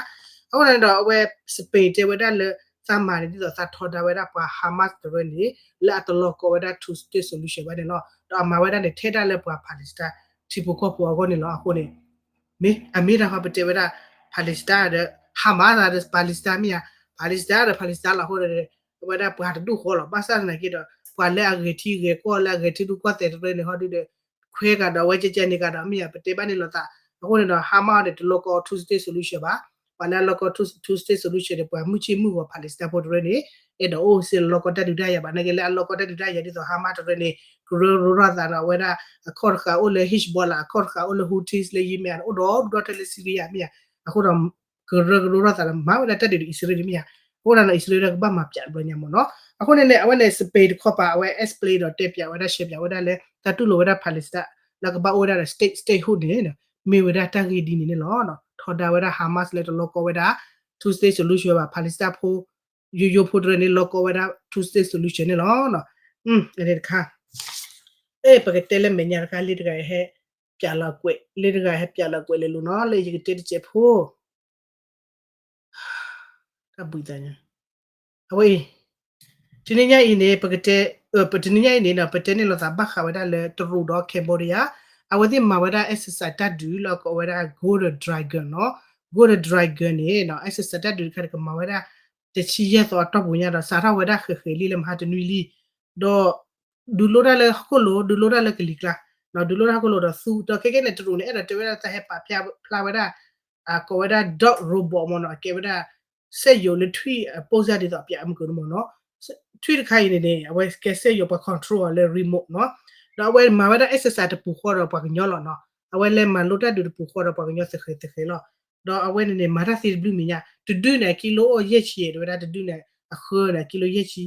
အဃိန့ၣ်ဒီး အဝဲ Spain တဲဝဲဒၣ်လၢ သးမၤန့ၣ် ဒ်သိးသးထီဒါဝဲဒၣ်ပှၤ Hamas တရၢန့ၣ် လၢအတလီၤကီဝဲဒၣ် two state solution ဘၣ်န့ၣ်လီၤ. ဒီးအမၤဝဲဒၣ်န့ၣ် ထဲဒၣ်လၢပှၤ Palestine ထံဖိကီၢ်ဖိအဂီၢ်န့ၣ်လီၤ. အဃိန့ၣ် မ့ၢ်အမ့ၢ်တၢ်ဃီပတဲဝဲဒၣ် Palestine ဒီး Hamas ဒီး Palestine မ့ၢ်ဧါ Palestine ဒီး Palestine လီၤ. အဃိန့ၣ် အဝဲဒၣ်ပှၤတဒူၣ်ဃီလီၤ. ဘၣ်ဆၣ်သနာ်က့ဒီး ပှၤလၢအဂဲၤထံဂဲၤကီၢ်လၢအဂဲၤထံရူၢ်ကီၢ်သဲးတရၢန့ၣ်ဟီဒုဒီး ခွဲကဒီးအဝဲကဲကဲန့ၣ်ကဒီးမ့ၢ်ဧါ ပတဲဘၣ်န့ၣ်လိာ်သး. အဃိန့ၣ်ဒီး Hamas န့ၣ် တလီၤကီ two state solution ဘၣ်. ပှၤလၢအလီၤကီ two state solution န့ၣ် ပှၤမုၢ်ဆ့ၣ်မုၢ်ဂီၤ Palestine ဖိတရၢန့ၣ် အဲၣ်ဒိးအိၣ်စ့ၢ်လီၤကီတၢ်ဒုးတၢ်ယၤဘၣ်. နာ်က့လၢအလီၤကီတၢ်ဒုးတၢ်ယၤဒ်သိး Hamas တရၢန့ၣ် ကရၢကရိထီၣ်သးဒီး အဝဲဒၣ်အခီၣ်တဃာ်အိၣ်လၢ Hezbollah အခီၣ်တဃာ်အိၣ်လၢ Houthis လၢ Yemen အိၣ်ဒီးဒူၣ်ဒီထၢၣ်လၢ Syria မ့ၢ်ဧါ. အဃိဒီး ကရၢကရိထီၣ်သးဒီး မၤဝဲဒၣ်တၢ်ဒုးဒီးအံၣ်စရ့လးမ့ၢ်ဧါ. အဃိဒီး အံၣ်စရ့လးကဘၣ်မၤပၠးတဘျီညါမ့ၢ်နီၤ. အဃိန့ၣ်န့ၣ် အဝဲန့ၣ် Spain တခီပၤ အဝဲ explain ဒီးတဲပၠးဝဲဒၣ် ရှဲပၠးဝဲဒၣ်လၢ တၢ်တူၢ်လိာ်ဝဲဒၣ် Palestine လၢကဘၣ်အိၣ်ဝဲဒၣ်ဒီး state statehood န့ၣ် မ့ၢ်ဝဲဒၣ်တၢ်ဂ့ၢ်ဒ်န့ၣ်န့ၣ်လီၤ. ထီဒါဝဲဒၣ် Hamas လၢတလီၤကီဝဲဒၣ် two state solution ဘၣ် Palestine ဖိ ယိယိဖိတရၢန့ၣ် လီၤကီဝဲဒၣ် two state solution န့ၣ်လီၤ. အန့ၣ်တခါ အဲ ပကတဲလၢမဲာ်ညါတခါ လၢတဂၤဟဲပၠးလီၤကွဲး လၢတဂၤဟဲပၠးလီၤကွဲးလဲၤလိၤနီၤ လၢယကတဲတစဲးဖိ တၢ်ဘှံးသးညါ အဝဲအံၤ တနံၤညါအံၤန့ၣ် ပကတဲ ပတနံၤညါအံၤန့ၣ်ဒီး ပတဲန့ၢ်လိာ်သးဘၣ်ဃးဝဲဒၣ်လၢတရူးဒီး Cambodia အဝဲသ့ၣ်မၤဝဲဒၣ် exercise တၢ်ဒုးလၢအကိးဝဲဒၣ် Golden Dragon နီၤ Golden Dragon န့ၣ် exercise တၢ်ဒုးတခါန့ၣ် ကမၤဝဲဒၣ် တဆံယဲၢ်သီအတီၢ်ပူၤညါဒီး စးထီၣ်ဝဲဒၣ်ဃဲးဃဲးလံလၢမဟါတနွံလံ ဒီး ဒုးလိတၢ်လၢဟီၣ်ခိၣ်လိၤ ဒုးလိတၢ်လၢကလံၤကျါ ဒုးလိတၢ်ဟီၣ်ခိၣ်လိၤဒီးသူ ဒီးခဲကဲန့ၣ် တရူးန့ၣ် အဲၣ်ဒိးတဲဝဲဒၣ်တၢ်ဟဲပာ်ဖျါဝဲဒၣ် ကိးဝဲဒၣ် drone robot မ့ၢ်နီၤ အကဲဝဲဒၣ် စက်ရုပ်လၢထွံၣ်အပိၢ်စၢ်ဒ်သိးပၠးမုၢ်ကနူမ့ၢ်နီၤ ထွံၣ်တခါအံၤန့ၣ်န့ၣ် အဝဲကဲစက်ရုပ်ပှၤ control အီၤလၢ remote နီၤ ဒီးအဝဲမၤဝဲဒၣ် exercise တပူၤဃီဒီးပှၤကညီလီၤနီၤ အဝဲလဲၤမၤလိတၢ်ဒုးတပူၤဃီဒီးပှၤကညီသဃဲၤသဃဲၤလီၤ ဒီးအဝဲန့ၣ်န့ၣ် မၤတၢ်သ့တဘျုးမံၤညါ တဒုန့ၣ် အကံလိအိၣ်ယဲၢ်ဆံ တဲဝဲဒၣ်တဒုန့ၣ် အဃၢန့ၣ် အကံလိယဲၢ်ဆံ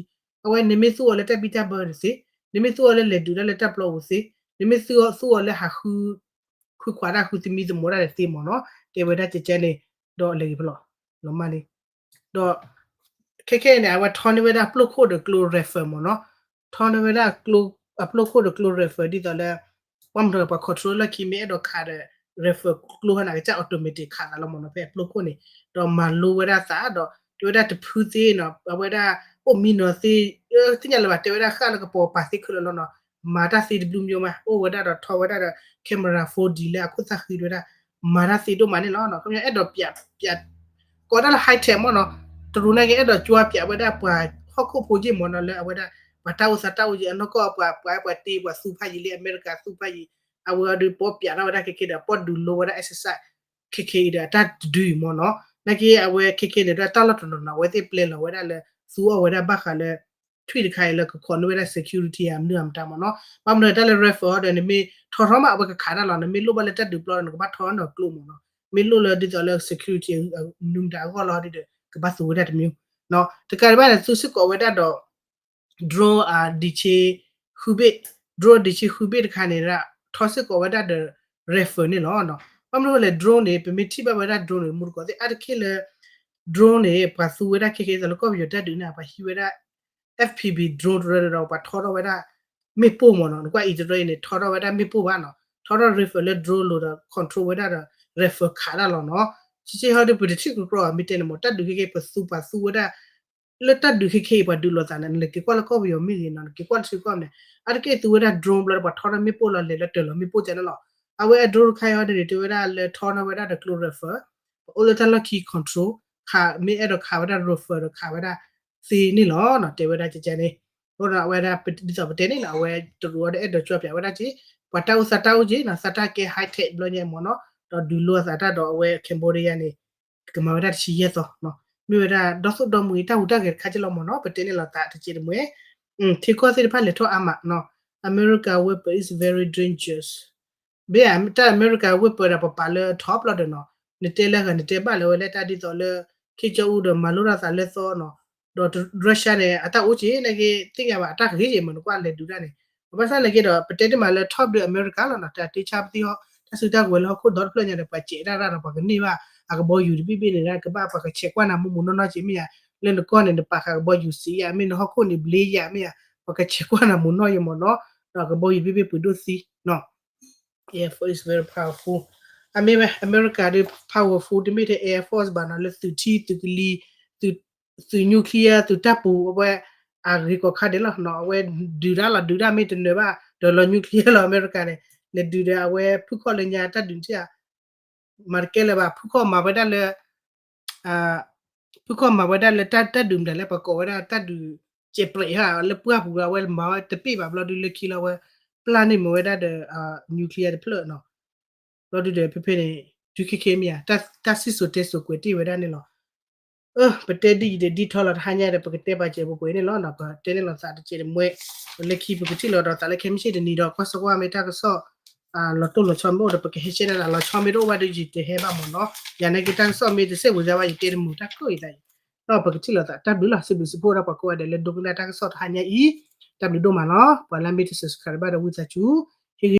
အဝဲန့ၣ်မ့ၢ်သူၣ်အီၤလၢတၢ်ဘံၣ်တၢ်ဘၢန့ၣ်သ့ နမ့ၢ်သူၣ်အီၤလၢလဲၤဒုးတၢ်လၢတၢ်ပျီပူၤသ့ နမ့ၢ်သူၣ်အီၤလၢဟးဃု ဃုခွးတၢ်ဃုသမံသမိးတၢ်န့ၣ်သ့မ့ၢ်နီၤ တဲဝဲဒၣ်ကဲကဲန့ၣ် ဒီးလဲၤဂ့ၤဖဲလီၤ လီၤမၢ်လံ ဒီး ခဲခဲအံၤန့ၣ် အဝဲထီန့ၢ်ဝဲဒၣ်ပျိၢ်ခိၣ်ဒီးကျိ rifle မ့ၢ်နီၤ ထီန့ၢ်ဝဲဒၣ် အပျိၢ်ခိၣ်ဒီးကျိ rifle ဒ်သိးလၢ ပှၤမ့ၢ်ထီၣ်ပှၤ control လၢခံမ့ၢ်အဲၣ်ဒိးခးဒီး rifle ကျိဟဲန့ၣ် အကစၢ် automatic ခးသးလီၤမ့ၢ်နီၤ ဖဲအပျိၢ်ခိၣ်န့ၣ် ဒီးမၤလိဝဲဒၣ်သးဒီး တဲဝဲဒၣ်တဖုသ့နီၤ အဝဲဒၣ် အိၣ်မံနီၤသ့ သ့ၣ်ညါလၢၤဘၣ် တဲဝဲဒၣ်ဃၣ်လၢကပီၤပာ်သ့ခဲလၢာ်လီၤနီၤ မၤတၢ်သ့တဘျုးမံၤမး အိၣ်ဝဲဒၣ်ဒီးထီဝဲဒၣ်ဒီး camera four D လၢအခိၣ်သၣ်ဃံဝဲဒၣ် မၤတၢ်သ့ဒိၣ်မးန့ၣ်လီၤ ခီပညီအဲၣ်ဒိးပၠး ပၠး ကိးတၢ်လၢ high tech မ့ၢ်နီၤ တရူးန့ၣ်က့ အဲၣ်ဒိးကွၢ်ပၠးဝဲဒၣ်ပှၤဟီၣ်ခိၣ်ဖိယ့ၢ်မ့ၢ်နီၤ လၢအဝဲဒၣ် ပှၤတၢ်အိၣ်သးတၢ်အိၣ်ယံၤအနီၢ်ကီၢ် ပှၤ ပှၤ ပှၤတ့ ပှၤသူဖးယံၤလၢအမဲရကၤသူဖးယံၤ အဝဲအီၤဒုးပီၣ်ပၠးထီၣ်ဝဲဒၣ်ခဲခဲဒီး ပီၣ်ဒုးလိဝဲဒၣ် exercise ခဲခဲအံၤဒီး အတၢ်တဒုအံၤမ့ၢ်နီၤ နာ်က့အဝဲခဲခဲန့ၣ်ဒီး တၢ်လီၢ်တနီၤနီၤ အဝဲသ့ၣ်ပျဲလီၤဝဲဒၣ်လၢ သူအီၣ်ဝဲဒၣ်ဘၣ်ဃးလၢ ထွံၣ်တခါအံၤလၢကခိးန့ၢ်ဝဲဒၣ် security အမနုၤအမတၤမ့ၢ်နီၤ ဘၣ်မနုၤတၢ်လၢ rifle အီၤဒီး နမ့ၢ်ထီထီၣ်မး အဝဲကခးတၢ်လီၤ နမ့ၢ်လိၣ်ဘၣ်လၢတၢ်ဒုးပျီဒီး နကဘၣ်ထီထီၣ်နီၤကျိမ့ၢ်နီၤ မ့ၢ်လိၣ်လၢဒ်သိးလၢ security မနုၤမတၤအဂီၢ်လီၤဒီး ကဘၣ်သူဝဲဒၣ်တမံၤ တကးဒံးဘၣ်န့ၣ် သူစ့ၢ်ကီးဝဲဒၣ်ဒီး drone အဒံးဆ့ ဃုဘ့ၣ် drone အဒံးဆ့ဃုဘ့ၣ်တခါန့ၣ် ထီစ့ၢ်ကီးဝဲဒၣ်ဒီး rifle န့ၣ်လီၤ. ဘၣ်မနုၤလဲၣ် drone န့ၣ် ပမ့ၢ်ထံၣ်ဘၣ်ဝဲဒၣ် drone န့ၣ် မူတကိးသ့ၣ်အါတက့ၢ်လၢ drone န့ၣ် ပှၤသူဝဲဒၣ်ခဲခဲအံၤလၢကီၢ်ပယီၤတၢ်ဒုးန့ၣ် ပှၤဟံးဝဲဒၣ် FPV drone တရၢဒီး ပှၤထီထီၣ်ဝဲဒၣ် မ့ၣ်ပိၢ်မ့ၢ်နီၤ နကွၢ်အံၤတရၢအံၤန့ၣ် ထီထီၣ်ဝဲဒၣ်မ့ၣ်ပိၢ်ဘၣ်နီၤ ထီထီၣ် rifle လၢ drone လိၤဒီး control ဝဲဒၣ်ဒီး rifle ခးတၢ်လီၤနီၤ ဆံးဆံးဟီဒုး ပတထံၣ်ကကြၢးမ့ၢ်တဲန့ၣ်မ့ၢ် တၢ်ဒုးခဲခဲအံၤ ပသူပှၤသူဝဲဒၣ် လၢတၢ်ဒုးခဲခဲအံၤ ပှၤဒုးလိာ်သးန့ၣ် နက့ၤကွၢ်လၢကီၢ်ပယီၤမ့ၢ်ဂ့ၤနီၤ နက့ၤကွၢ်လၢထံကီၢ်န့ၣ် အါတက့ၢ်သူဝဲဒၣ် drone ဘျီဒီး ပှၤထီထီၣ်မ့ၣ်ပိၢ်လီၤ လဲၤလၢတၢၤလီၤမ့ၣ်ပိၢ်ကဲန့ၣ်လီၤ. အဝဲအ drone တခါအံၤဟီဒုးန့ၣ် တဲဝဲဒၣ်လၢထီထီၣ်ဝဲဒၣ်ဒီးကျိ rifle ပအိၣ်လၢတၢ်လီၢ်ခံ control ခး မ့ၢ်အဲၣ်ဒိးခးဝဲဒၣ် refer ဒီးခးဝဲဒၣ်သ့န့ၣ်လီၤနီၤ တဲဝဲဒၣ်ကကန့ၣ်. အဃိဒီးအဝဲဒၣ် ဒ်သိးပတဲန့ၣ်နီၤ အဝဲတရူးအီၤဒီး အဲၣ်ဒိးကၠီပၠးဝဲဒၣ်က့ ပှၤတၢ်အိၣ်သးတၢ်အိၣ်က့နီၤ သးတၢ်ကဲ high tech ဘျီညါမ့ၢ်နီၤ ဒီးဒုးလိအသးတၢ်ဒီးအဝဲ Cambodia န့ၣ် ကမၤဝဲဒၣ်တဆံယဲၢ်သီနီၤ မ့ၢ်ဝဲဒၣ်ဒီသိၣ်ဒီမှံၤ တၢ်ဟူးတၢ်ဂဲၤတခါက့လီၤမ့ၢ်နီၤ ပတဲန့ၣ်လီၤသးတက့ၢ်တမှဲ ထံကီၢ်သ့ၣ်တဖၣ်လဲၤထီၣ်အါမးနီၤ America weapon is very dangerous ဘၣ်တၢ်အမဲရကၤ weapon ဒီးပပာ်လၢအ top လီၤဒီးနီၤ နတဲလၢဂၤ နတဲဘၣ်လၢဝဲလၢတၢ်ဒ်သိးလၢ ခ့ကၠီအူဒီးမၤလိတၢ်သးလၢသီနီၤ ဒီး Russia န့ၣ် အတၢ်အိၣ်က့ နာ်က့ သ့ၣ်ညါဘၣ် အတၢ်ဂ့ၤက့မ့ၢ်နကွၢ်လဲၤဒုးတၢ်န့ၣ် ဘၣ်ဆၣ်နာ်က့ဒီး ပတဲတ့ၢ်မးလၢ top ဒီးအမဲရကၤလီၤနီၤ တၢ်တ့ဆါပသံဟီ တၢ်စုတၢ်ကဝဲၤလၢဟီၣ်ခိၣ်ဒီတဖျၢၣ်ညါဒီး ပှၤစဲးတၢ်ရၢ်ဒီးပှၤကန့ၢ်ဘၣ် အကဘီယူၤတဘ့ၣ်ဘ့ၣ်န့ၣ် ကဘၣ်ပှၤကဆဲးကွၢ်နၤမူးမူးနီၢ်နီၢ်က့မ့ၢ်ဧါ လၢနကီၢ်န့ၣ် နပာ်ဃာ်ကဘီယူၤစံးယါ မ့ၢ်နဟီၣ်ခိၣ်န့ၣ် ဘျ့ယါမ့ၢ်ဧါ ပှၤကဆဲးကွၢ်နၤမူးနီၢ်ယါမ့ၢ်နီၤ ဒီးကဘီယူၤဘ့ၣ်ဘ့ၣ်ပှ့ၤဒိၣ်သံနီၤ Air Force is very powerful အမ့ၢ်ဝဲ အမဲရကၤဒီး powerful တမ့ၢ်ထဲ Air Force ဘၣ်နီၤ လၢသုးထံ သုးကလံၤ သုး nuclear သုးတၢ်ပူၤ အဝဲ အဂ့ၤကီးခါဒဲးလီၤနီၤ အဝဲဒုးတၢ်လီၤ ဒုးတၢ်မ့ၢ်တနၢၤဘၣ် ဒီးလီၤ nuclear လီၤ အမဲရကၤန့ၣ် လဲၤဒုးဒီးအဝဲဖုခီၣ်လၢညါတၢ်ဒုးထံၣ်ဧါ မၤတကဲလၢၤဘၣ် ဖုခီၣ်မၤဝဲဒၣ်လၢ ဖုခီၣ်မၤဝဲဒၣ်လၢတၢ်ဒုးမတၤလဲၣ် ပှၤကိးဝဲဒၣ်တၢ်ဒုး ကဲးပြဲးဟါ လၢပှၢ်ပူၤလီၤ အဝဲမၤဝဲတပ့ၢ်ဘၣ်ဘျီဒုးလၢခံလီၤဝဲ ပျၢ်န့ၢ်မ့ၢ်ဝဲဒၣ်ဒီး nuclear တဖျၢၣ်နီၤ ဘျီဒုးဒီးဖဲဖဲန့ၣ် ဒုးခဲခဲမ့ၢ်ဧါ တၢ်စံၣ်စိၤတဲစိၤကွဲးတ့ၢ်ဝဲဒၣ်န့ၣ်လီၤ အၢ ပတဲဒ်အံၤဒီးဒ်ထီလီၤတဟါညါဒီး ပကတဲပာ်စဲးပှဲၤပှဲၤန့ၣ်လီၤနီၤ ပတဲန့ၣ်လီၤသးတကဲးတမှဲ လၢခံပကထံၣ်လိာ်ဒီးသးလၢခဲမုၢ်ဆ့ၣ်တနံၤဒီး ကွၢ်စကွၢ်မ့ၢ်တၢ်ကစီၣ် လီၤတိၢ်လီၤဆီမ့ၢ်အိၣ်ဒီး ပကဟဲရှဲဒၣ်လီၤဆီမ့ၢ်တအိၣ်ဘၣ်ဒီး ယတဟဲဘၣ်မ့ၢ်နီၤ ယၤနာ်က့တၢ်ကစီၣ်မ့ၢ်တစဲးဝံၤစါဘၣ် ယတဲတမုာ်တၢ်ကိၢ်အံၤသးအံၤ ဒီးပကထံၣ်လိာ်သး တၢ်ဘျုးလီၤ စံးဘျုးစံးဖှိၣ်ဒီးပှၤကိးဂၤဒဲးလၢဒိကနၣ်တၢ်ကစီၣ်တဟါညါအံၤ တၢ်ဘျုးဒိၣ်မးလီၤ ပှၤလၢမ့ၢ်တ subscribe ဘၣ်ဒီးဝံသးစူၤ